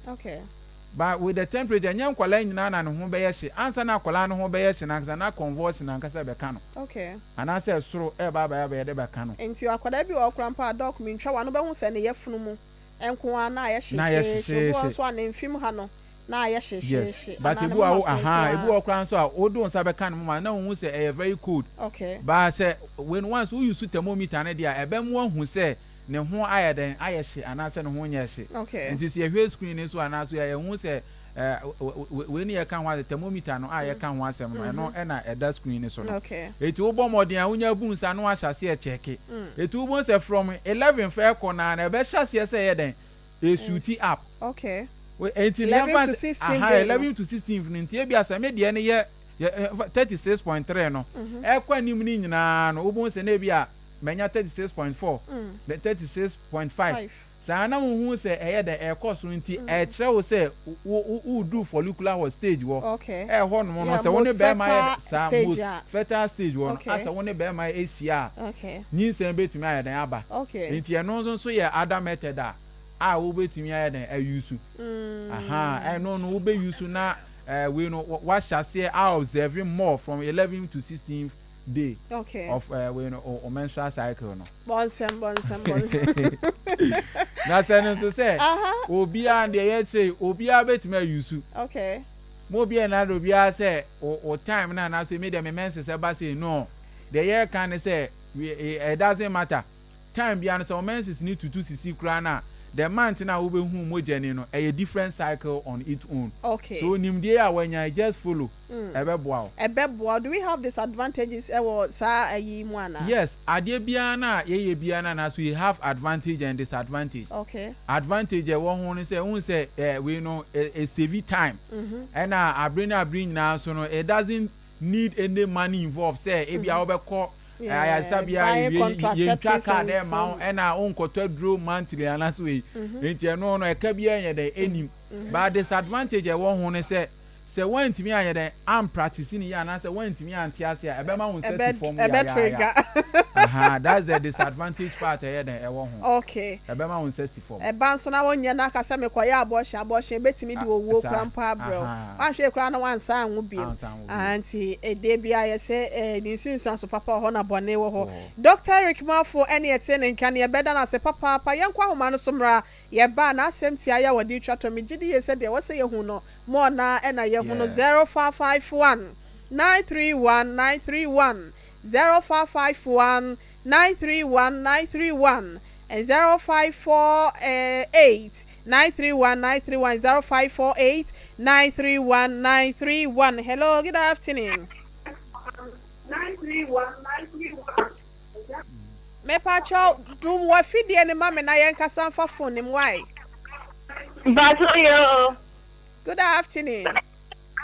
But with the temperature, ɛnyɛ nkwadaa nyinaa na ne ho bɛyɛ hye. Ansa na akwadaa no ho bɛyɛ hye no ankasa, na convulsion ankasa bɛka no. Anaasɛ soro ɛreba abɛyɛ abɛyɛ de bɛka no. Nti akwadaa bi wɔ hɔ koraa mpo a, doc mentwa w'ano, wobɛhu sɛ ne yafunu mu nko ara na ayɛ Na ayɛ hyehyeehye. Obi wɔ hɔ hyehyeehye. nso a ne mfem ha no na ayɛ Yes, hyehyeehye, but anaa ne ebi wɔ hɔ moma a, so nko ahaa, ebi ara. wɔ hɔ koraa nso a, wode wo nsa bɛka ne moma no na wohu sɛ ɛyɛ very cold. But sɛ wei no once wo use thermometer no deɛ a, ɛbɛma woahu sɛ ne ho ayɛ dɛn, ayɛ hye anaasɛ ne ho nyɛɛ hye. Nti sɛ yɛhwɛ screen no so anaa so a, yɛhu sɛ eh, wei ne yɛka ho asɛm, thermometer no a yɛka ho asɛm no, ɛno na ɛda screen no so no. Enti wobɔ mmɔden a, wonya bu nsa na woahyɛ aseɛ kyɛke. Enti wobɛhu sɛ from 11 fɛ kɔ no ara no, ɛbɛhyɛ aseɛ sɛ ɛyɛ dɛn, ɛsuuti up. Enti no 11 yɛmfa to sɛ, 16 aha, day no. 11 to 16 no, nti ebia sɛ me deɛ no yɛ 36.3 no, ɛkɔ anim no nyinaa no, wobɛhu sɛ na ebia manya 36.4, 36.5. Saa na wohu sɛ ɛyɛ dɛn, ɛrekɔ soro nti ɛkyerɛ wo sɛ wo woredu follicular hɔ stage hɔ. Ɛhɔ nom no sɛ wo ne bɛrima yɛ saa most fertile stage hɔ no, asɛ wo ne bɛrima ahyia a, nyinsɛn bɛtumi ayɛ dɛn aba. Nti ɛno nso nso yɛ other method a a wobɛtumi ayɛ dɛn a use. Ahaa, ɛno no wobɛ use na wei no woahyɛ aseɛ a observe more from 11 to 16 day of wei no o menstrual cycle no. Bɔnsɛm bɔnsɛm bɔnsɛm. Na sɛ no nso sɛ obiara deɛ yɛkyerɛ yi obiara bɛtumi ayusu. Mo obiara na de obiara sɛ o time na anaasɛ mi deɛ me menses ɛba sei no, deɛ yɛreka ne sɛ it doesn't matter. Time biara no sɛ wo menses no tutu sisi koraa no a, the month no a wobɛhu mogya ni no, ɛyɛ different cycle on its own. So nimdeɛ a wanya yi, just follow, ɛbɛboa wo. Ɛbɛboa wo. Do we have disadvantages ɛwɔ saa ayi yi mu anaa? Yes, adeɛ biara no a yɛyɛ biara no anaasɛ we have advantage and disadvantage. Advantage a ɛwɔ ho ne sɛ, wohu sɛ eh, wei no, ɛ save time. Ɛna abere ne abere nyinaa nso no, it doesn't need any money involved sɛ ebia wobɛkɔ ayaresabea Buying ewie yɛntwa contraceptives card and ɛmma so wo on. ɛna wonkɔtɔ aduro monthly anaasɛ wei nti ɛno no ɛka biara nyɛ dɛn ɛnim. But disadvantage a ɛwɔ ho ne sɛ sɛ woantumi anyɛ dɛn ampractice ne yie anaasɛ woantumi ante ase a ɛbɛma wo nsa si Ɛbɛ fam ɛbɛ yayaaya. trigger. Ahaa, that's the disadvantage part a ɛyɛ dɛn ɛwɔ ho. Ɛbɛma wo nsa si fam. Ɛba nso na wonyɛ na aka sɛ mekɔyɛ abortion, abortion bɛtumi de owuo koraa mpo abrɛ wo. Woanhwɛ yie koraa na woansan anwo biom. Ahaa nti ɛdeɛ biara yɛsɛ eh, ne nsunsuanso papa wɔ hɔ na bɔne wɔ hɔ. Doctor Eric Marfo ɛne yɛte ne nka no yɛbɛda no ase papaapa. Yɛnkɔ ahoma no so mmra, yɛba a n'asɛm tiaeɛ a wɔde retwa toɔ megye di yie sɛ deɛ ɛwɔ sɛ yɛhu no more no ara ɛna yɛahu no 0551 931 931 0551 931 931 0548 931 931 0548 931 931. Hello, good afternoon. 931 931. Mepakyɛw, dum w'afidie no ma me na yɛnkasa mfa phone no mu, why? Mpakyɛw yoo. Good afternoon.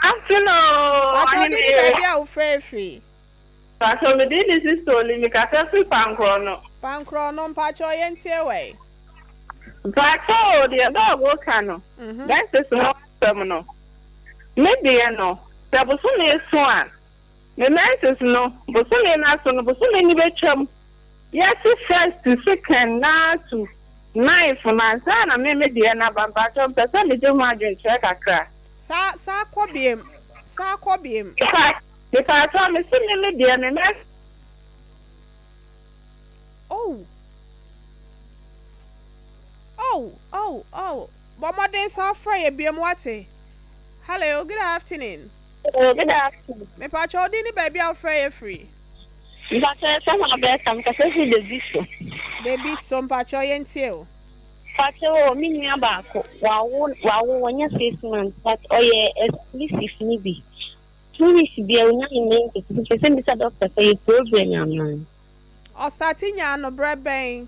Afternoon, Pakyɛw, din ne ɔhene. baabi a wofrɛ afiri? Mpakyɛw, me din de Sister Oli, me kasa firi Pankorɔ no. Pankorɔ no, mpakyɛw yɛntie wai. Mpakyɛw o, deɛ dɔg woka no, menses ho asɛm no, me deɛ no, sɛ bosome so a, me menses no, bosome no aso no, bosome no bɛtwam, yɛse first to second na to ninth no ansa na me me deɛ no aba, mpakyɛw mepɛ sɛ megye ho adwenkyerɛ kakra. Saa, saa kɔ biem, saa kɔ biem. Mepakyɛw mese me me deɛ me mɛ. Oh oh oh oh bɔ mmɔden san frɛ yɛ biom wate. Hello, good afternoon. Hello, good afternoon. Mepakyɛw wo din ne baabi a wofrɛ yɛ firi? Mpakyɛw yɛfrɛ me Abɛɛta mekasa firi Debi so. Debi so mpakyɛw yɛntie o. Mpakyɛw o me nua baako wawo wawo wanya 6 months but ɔyɛ exclusive ni bi. 2 weeks bia onya ne menses, nti mepɛ sɛ mbisa doctor sɛ ɛyɛ problem anaa. Ɔstarte nyaa no berɛ bɛn?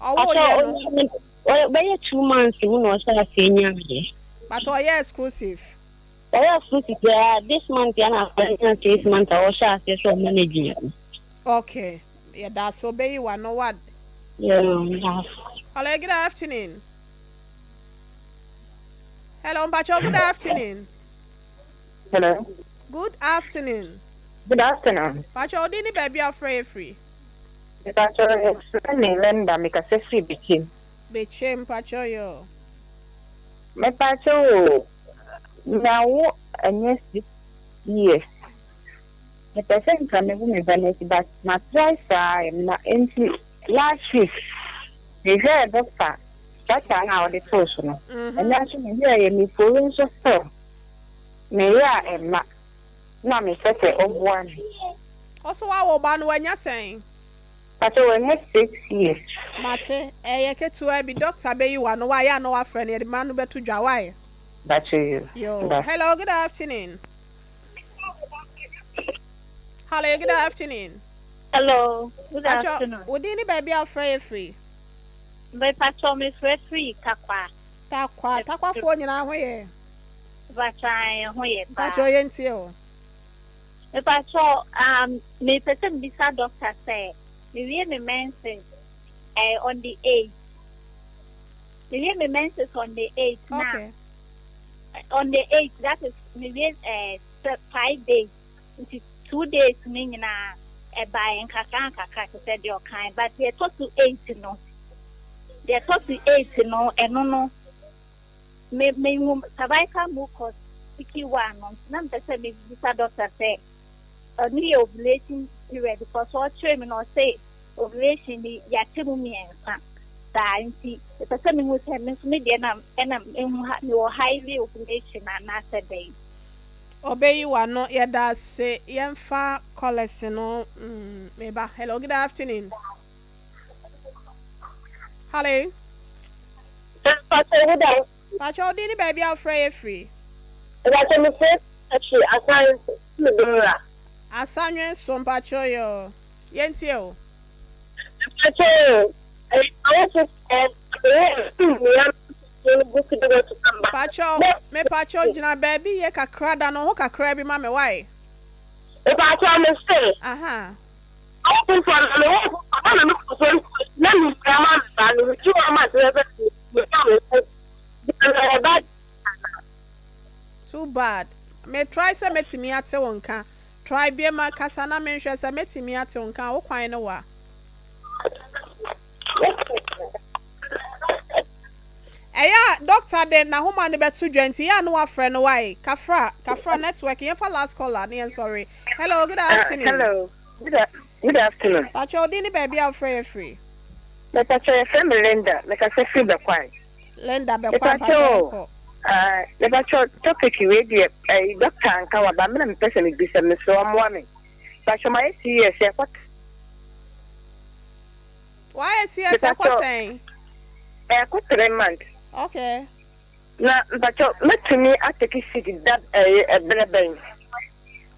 Ɔwoo yɛ no? Ɔbɛyɛ 2 months mu na ɔhyɛ aseɛ nyaeɛ. But ɔyɛ exclusive? Ɔyɛ fruit biara this month ya na akwadaa no 6 months a ɔhyɛ aseɛ sɛ ɔma no aduane. Okay, yɛda ase, obɛyi w'ano wa. Yeah. Hello, good afternoon. Hello, Mpacho, good afternoon. Hello. Good afternoon. Good afternoon. Mpacho, odi ni baabi a ɔfrɛ yɛ firi? Mepacho, yɛfrɛ me Linda, mekasa firi Bikyim. Bekyem, mpacho yo. Mepacho o, mawo ɛnyɛ 6 years. Mepɛ sɛ nka mewo me ba n'akyi, but matry saa na nti last week mehwɛɛ doctor structure no a wɔde too so no. Ɛnɛ nso mehwɛɛ yɛ mefori nso still meyɛ a ɛmma na mepɛ sɛ ɔboa me. Ɔso wawo ba no wanya sɛn? Pacho, wɔnyɛ 6 years. Mate, ɛyɛ ketewa bi, doctor bɛyi w'ano wayɛ a na wafrɛ no, yɛde ma no bɛto dwa wae. Bacho yo. Yo. Bye. Hello, good afternoon. Hello, good afternoon. Hello, good Mpacho, afternoon. wodi ni baabi a ɔfrɛ yɛ firi? Mepacho, mefrɛ firi Takwa. Takwa, Takwafoɔ nyinaa ho yɛ? Mepacho, ho yɛ paa. Mpacho, yɛntie o. Mepacho, mepɛ sɛ mbisa doctor sɛ, mewie me menses on the 8th. Mewie me menses on the 8th na on the 8th, that is mewie 5 days. Nti 2 days ne nyinaa ɛbaeɛ nkakra nkakra te sɛ deɛ ɔkan, but deɛ ɛtɔ so 8 no, deɛ ɛtɔ so 8 no, ɛno no me mehu cervical mucus sticky one no, na mpɛ sɛ mebisa doctor sɛ ɔno yɛ ovulation period, because ɔkyerɛ mi na ɔsɛ ovulation ni yɛakyɛ mu mmiɛnsa saa, nti mepɛ sɛ mehu sɛ me nso me deɛ na ɛna mehu ha mewɔ highly ovulation anaasɛ dɛn. Ɔbɛyi w'ano, yɛda ase. Yɛmfa callers no meba. Hello, good afternoon. Hello. Mpacho, good afternoon. Mpacho, wodi ni baabi a ɔfrɛ yɛ firi? Mpacho, mefrɛ akyi asan medora. Asanwe so, mpacho yo. Yɛntie o. Mpacho, awofo ɛyɛ Mpacho, mepacho, gyina baabi yɛ kakra da no ho kakra bi ma me wae. Mpacho, me se. Awofo na me wɔ papa na me kɔ so na me nua ma me ba no ti wɔn ma kyerɛ sɛ me ba me ko na ɛba. Too bad. Me try sɛ metumi ate wo nka. Try bie ma kasa na menhwɛ sɛ metumi ate wo nka, wo kwan no wa. Ɛyɛ a doctor de n'ahoma no bɛto dwa, nti yɛ a no wafrɛ no wae. Kafra, kafra, network. Yɛmfa last caller ne yɛn sɔre. Hello, good afternoon. Hello. Good afternoon. Pacho, odi ni baabi a wofrɛ yɛ firi? Mepacho, yɛfrɛ me Linda. Mekasa firi Bɛkwae. Linda Bɛkwae, mpacho, yɛnkɔ. Mepacho, topic wei deɛ, ɛyi doctor anka wa ba mena mepɛ sɛ mebisa, mesrɛ ɔmmoa me. Pacho, mayɛ CS ɛkɔ Wayɛ CS ɛkɔ sɛn? Ɛkɔ 3 months. Na mpacho, mɛtumi atake seed da ɛyɛ ɛberɛ bɛn?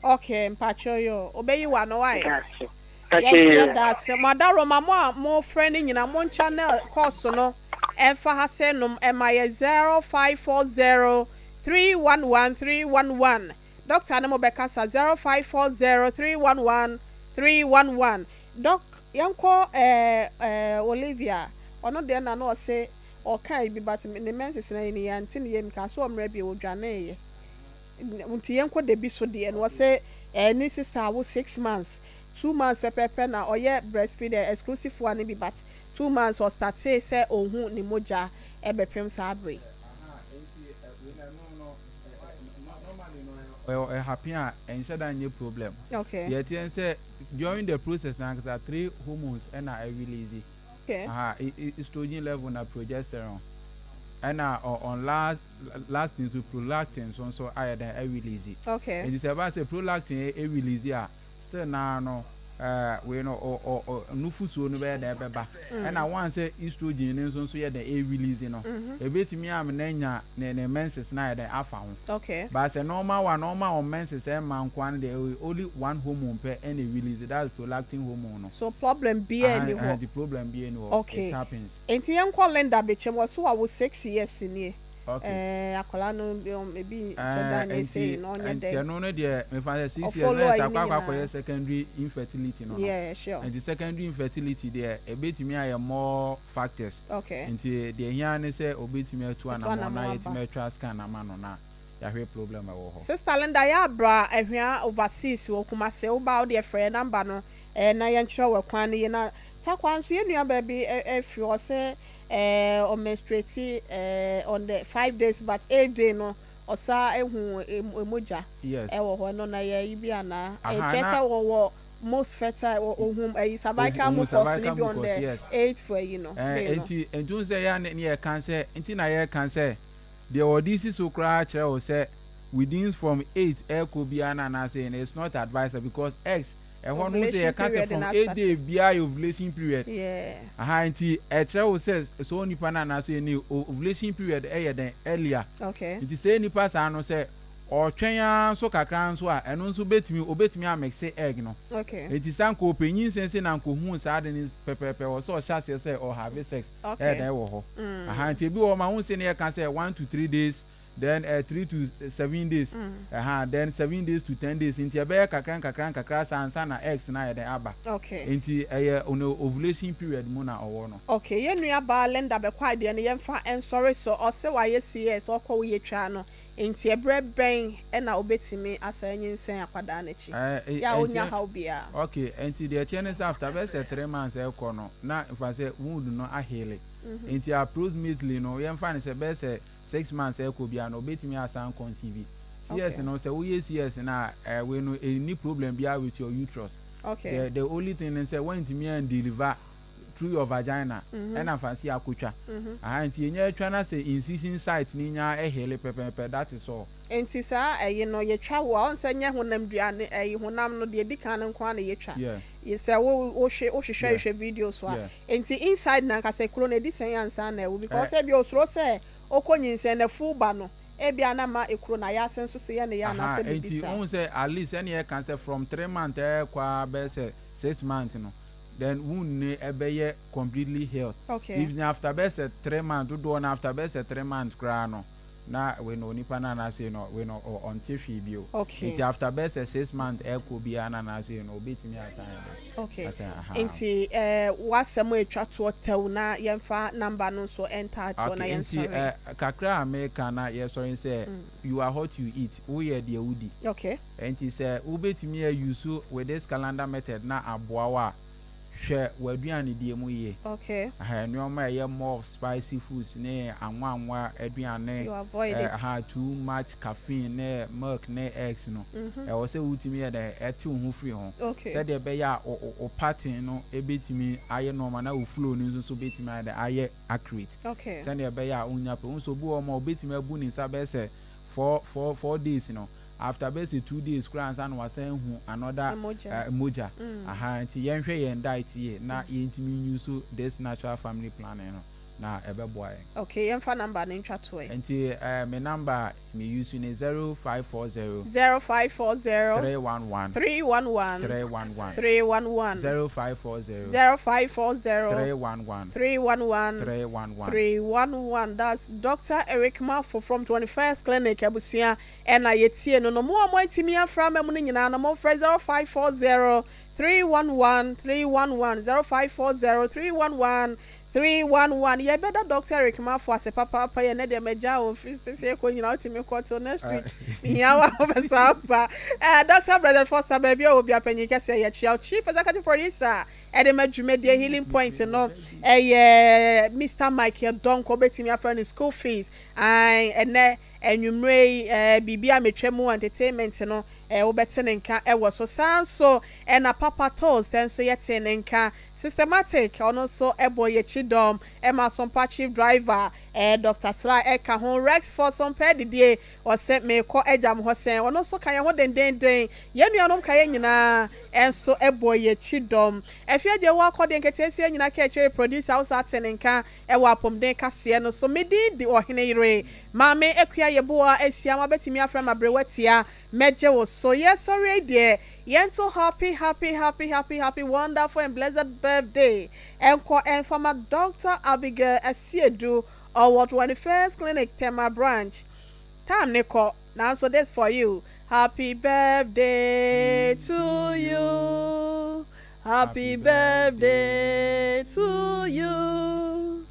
Okay, mpacho yo. Obeyi w'ano wae. Pacho. Yes, yɛda ase. Mo adaroma, mo a mofrɛ no nyina, mo channel course no ɛmfa ha sɛ nom ɛma yɛ 0540 311 311. Doctor ne mo bɛkasa 0540 311 311. Doc, yɛnkɔ ɛɛ ɛɛ Olivia, ɔno deɛ na no ɔse ɔka bi, but ne menses na yi ne yɛnte ne yam ka so ɔmmerɛ bi odwaneeɛ, nti yɛnkɔ debi so deɛ no, ɔsɛ ne sister awo 6 months, 2 months pɛpɛɛpɛ na ɔyɛ breastfeed exclusive one bi, but 2 months ɔstarte sɛ ohun ne mogya ɛbɛpem saa abere. Ɛhappen a ɛnhyɛ da nyɛ problem. Deɛ ɛteɛ sɛ during the process na ankasa three hormones ɛna ɛrelease. Aha, estrogen level na progesterone ɛna on last last nso prolactin nso ayɛ dɛ ɛrelease. Nti sɛ ɛba sɛ prolactin ɛrelease a, still naa no wei no ɔ ɔ ɔ nufusuo no bɛyɛ dɛ ɛbɛba. Ɛna one sɛ estrogen no nso yɛ dɛ ɛrelease no, ebetumi ama na nya ne menses na ayɛ dɛ afa ho. But sɛ normal one, normal on menses ɛma nkoa no deɛ, only one hormone pɛ ɛna release, that's prolactin hormone no. So problem biara ni hɔ? The problem biara ni hɔ. It happens. Nti yɛn kɔ Linda Bekyem, wɔ so awo 6 years nie. Ɛɛ akwadaa no ebi nhyɛ da nyɛ sei na ɔnyɛ dɛn. Nti ɛno no deɛ mefa sɛ 6 years na yɛ sɛ akɔ akɔyɛ secondary infertility no. Yeah, sure. Nti secondary infertility deɛ, ebetumi ayɛ more factors. Nti deɛ hia ne sɛ obetumi atu anamɔ na yɛtumi atwa scan ama no na yɛahwɛ problem ɛwɔ hɔ. Sister Linda, yɛ abra Ahwea Overseas wɔ Kumase. Woba, wo deɛ frɛ number no na yɛnkyerɛ wɔ kwan no yie. Na Takwa nso, yɛn nua baabi ɛfiri hɔ sɛ ɔmenstruate on the 5 days, but eight day no ɔsa ehu emogya ɛwɔ hɔ no, na yɛ yi bi ana ɛkyɛ sɛ wɔwɔ most fertile, ohun ɛyi cervical mucus ni bi on the eight for ɛyi no. Nti sɛ yɛ ne yɛ kan sɛ nti na yɛ kan sɛ deɛ wɔde si so koraa kyerɛ wo sɛ within from 8 ɛkɔ biara na anaasɛ it's not advisable because eggs ɛhɔ no sɛ yɛka sɛ from 8 day biara yɛ ovulation period. Aha, nti ɛkyerɛ wo sɛ sɛ onipa no anaasɛ ne ovulation period ɛyɛ dɛn earlier. Nti sɛ nipa saa no sɛ ɔtwɛn ara nso kakra nso a, ɛno nso betumi obetumi amiss egg no. Nti sa nka ɔpanyin sɛnsɛn na nka ohun saa de ne pɛpɛɛpɛ wɔ sɛ ɔhyɛ aseɛ sɛ ɔhave sex ɛyɛ dɛn wɔ hɔ. Aha, nti ebi wɔ hɔ ma ho sɛ ne yɛ ka sɛ 1 to 3 days, then 3 to 7 days, then 7 days to 10 days. Nti ɛbɛyɛ kakra nkakra nkakra saa ansa na eggs na ayɛ dɛn aba. Nti ɛyɛ ono ovulation period mu na ɔwɔ no. Okay, yɛn nua baa Linda bɛkɔ adeɛ no, yɛmfa nsɔre so. Ɔsɛ wayɛ CS, ɔkɔ woyɛ twa no, nti ɛberɛ bɛn ɛna obetumi asa nyinsɛn akwadaa n'akyi yɛ a onya haw biara? Okay, nti deɛ ɛkyɛ ne sɛ after bɛyɛ sɛ 3 months ɛkɔ no na nfa sɛ wound no aheal. Nti approximately no, yɛmfa ne sɛ bɛyɛ sɛ 6 months ɛkɔ biara no, obetumi asan conceive. CS no, sɛ woyɛ CS na ɛwɛ no, ɛni problem biara with your uterus. The only thing is sɛ wɔntumi an deliver through your vagina ɛna fansi akotwa. Aha, nti yɛnya atwa na sɛ incision site ni nya ɛheal pɛpɛɛpɛ, that is all. Nti saa ɛyi no yɛtwa wo a, ɔn sɛ nyɛ honam dua ne ɛyi honam no deɛ edi kan no nko ara na yɛtwa. Sɛ wo wohwɛ wohwehwɛ hwehwɛ video so a, nti inside na nkasa kuro no edi sɛn ansa na ɛwu? Because ebi osoro sɛ okɔ nyinsɛn na fu ba no, ebi anama ekuro na ayɛ ase nso so yɛ ne yɛ anaasɛ bibi saa. Nti ohun sɛ at least ɛna yɛ kan sɛ from 3 months ɛkɔ a bɛyɛ sɛ 6 months no, then wound ne ɛbɛyɛ completely healed. Even after bɛyɛ sɛ 3 months dodoɔ no, after bɛyɛ sɛ 3 months koraa no, na wei no onipa no anaasɛ no wei no ɔnte hwee bio. Nti after bɛyɛ sɛ 6 months ɛkɔ biara na anaasɛ no obetumi asan yɛ. Okay, nti wasɛm a etwa toɔ tɛw na yɛmfa number no nso ɛnta toɔ na yɛnsɔre. Nti kakra a meka na yɛsɔre sɛ you are what you eat, woyɛ deɛ wodi. Nti sɛ wobɛtumi ause with this calendar method na aboa wo a, hwɛ w'aduane die mu yie. Nneɛma a ɛyɛ more of spicy foods ne anwanwa aduane, uh, too much caffeine ne milk ne eggs no, ɛwɔ sɛ wotumi yɛ dɛ ɛte wo ho firi ho sɛdeɛ ɛbɛyɛ a o pattern no ebɛtumi ayɛ normal na o flow no nso so bɛtumi ayɛ dɛ ayɛ accurate, sɛdeɛ ɛbɛyɛ a wonya pɛ nso. Obi wɔ hɔ ma obɛtumi abu ne nsa bɛyɛ sɛ 4 4 4 days no, after bɛyɛ sɛ 2 days koraa ansa na wasan hu another mogya. Aha, nti yɛnhwɛ yɛn diet yie na yɛntumi use this natural family planning no na ɛbɛboa yɛn. Okay, yɛmfa number no ntwa toɔ. Nti me number a me use ne 0540 0540 311 311 311. 311. 0540 0540 311 311 311. 311. That's Dr. Eric Mafo from 21st Clinic. Abusua, ɛna yɛtie no, mo a moantumi afra ma mu no nyinaa no, momfrɛ 0540 311 311, 0540 311 311. Yɛbɛda Dr. Eric Mafo ase papaapa. Yɛ ne deɛ magya wo firi sese kɔ nyinaa, wotumi kɔ till next week. Mihia wa wobɛsa ba. Dr. President Foster, baabi a wɔ bi apanyin kɛseɛ, yɛkyia wo. Chief executive producer ɛde ma dwumadie Healing Point no ɛyɛ Mr. Michael Donko, wobɛtumi afrɛ no school fees. Ɛnɛ anwummerɛ yi biribi a metwa mu entertainment no, wobɛte ne nka ɛwɔ so saa nso. Ɛna Papa Toast nso yɛte ne nka systematic, ɔno nso ɛbɔ yɛkyi dɔm ɛma Sompa chief driver Dr. Sly ɛka ho. Rex for Sompa didie, ɔsɛ mekɔ agya mo hɔ sɛn, ɔno nso ka yɛn ho dendenden. Yɛn nuanom ka yɛn nyinaa. nso bɔ yɛn akyi dɔm. Afie agye wo akɔdeɛ nketeesia nyina ka akyire producer wo saa te ne nka wɔ apɔmuden kaseɛ no so. Me din de Ɔhene Yere Maame Akua Yeboah Asiamah wobɛtumi afrɛ me aberewa tia mɛgye wo so. Yɛsɔre yi deɛ yɛnto happy happy happy happy happy wonderful and blessed birthday nkɔ ɛmfa ma Doctor Abigail Asiedu ɔwɔ 21st Clinic Tema Branch. Time ne kɔ nanso this for you happy birthday to you happy birthday to you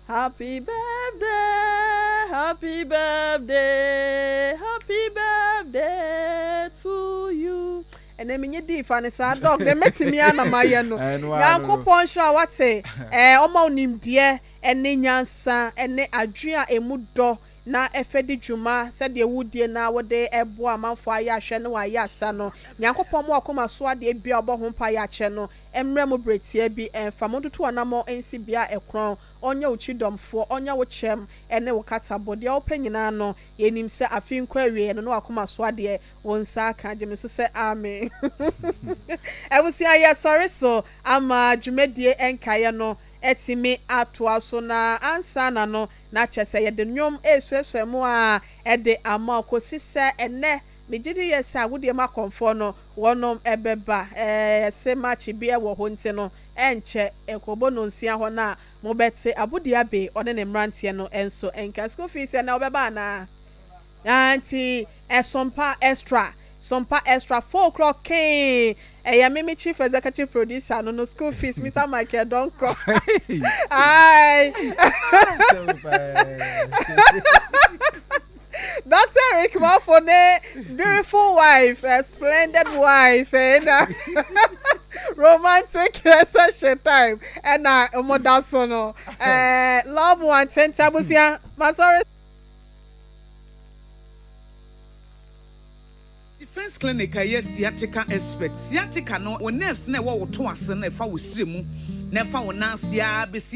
happy birthday happy birthday happy birthday to you. Ɛnɛ menye dii fa ne saa dɔg de mɛtumi ana mayɛ no. Nyankopɔn nhyira wate ɛɛ ɔma wo nimdeɛ ɛne nyansa ɛne adwene a emu dɔ na ɛfɛ di dwuma sɛdeɛ wodie na wode ɛboa amanfoɔ ayɛ ahwɛ ne wɔayɛ asa no. Nyankopɔn ma wakoma so adeɛ bia ɔbɔ ho mpa yɛ akyɛ no mmerɛ mu berɛ bi ɛmfa mo ntoto anammɔ nsi bea ɛkorɔn. Ɔnyɛ wo kyidɔmfoɔ, ɔnyɛ wo kyɛm ɛne wo katabo. Deɛ wopɛ nyinaa no yɛnim sɛ afe nkɔ awie no na wakoma so adeɛ wo nsa aka. Gye me so sɛ amen. Abusua, yɛsɔre so ama dwumadie nkaeɛ no ɛtumi atoa so na ansa na no na kyerɛ sɛ yɛde nnwom esuasua mu a ɛde ama kɔsi sɛ ɛnɛ megye di yɛ sɛ agodie mu akɔmfoɔ no wɔnom ɛbɛba. Yɛsɛ match bi ɛwɔ hɔ nti no ɛnkyɛ ɛkɔbɔ no nsia hɔ no a mobɛte abodi abe ɔne ne mmeranteɛ no nso nka school fees ɛnɛ ɔbɛba anaa. Nti ɛsompa extra, sompa extra, 4 o'clock kee. Ɛyɛ mimi chief executive producer no school fees, Mr Michael Donko. Hi, Dr. Eric Mafone, beautiful wife, a splendid wife, and romantic session time. And I, so no, love one ten tabusia, masori. Defence Clinic a ɛyɛ sciatica expert. Sciatica no, wo nerves na ɛwɔ wo to ase na ɛfa wo sire mu na ɛfa wo nan ase ara bɛsi.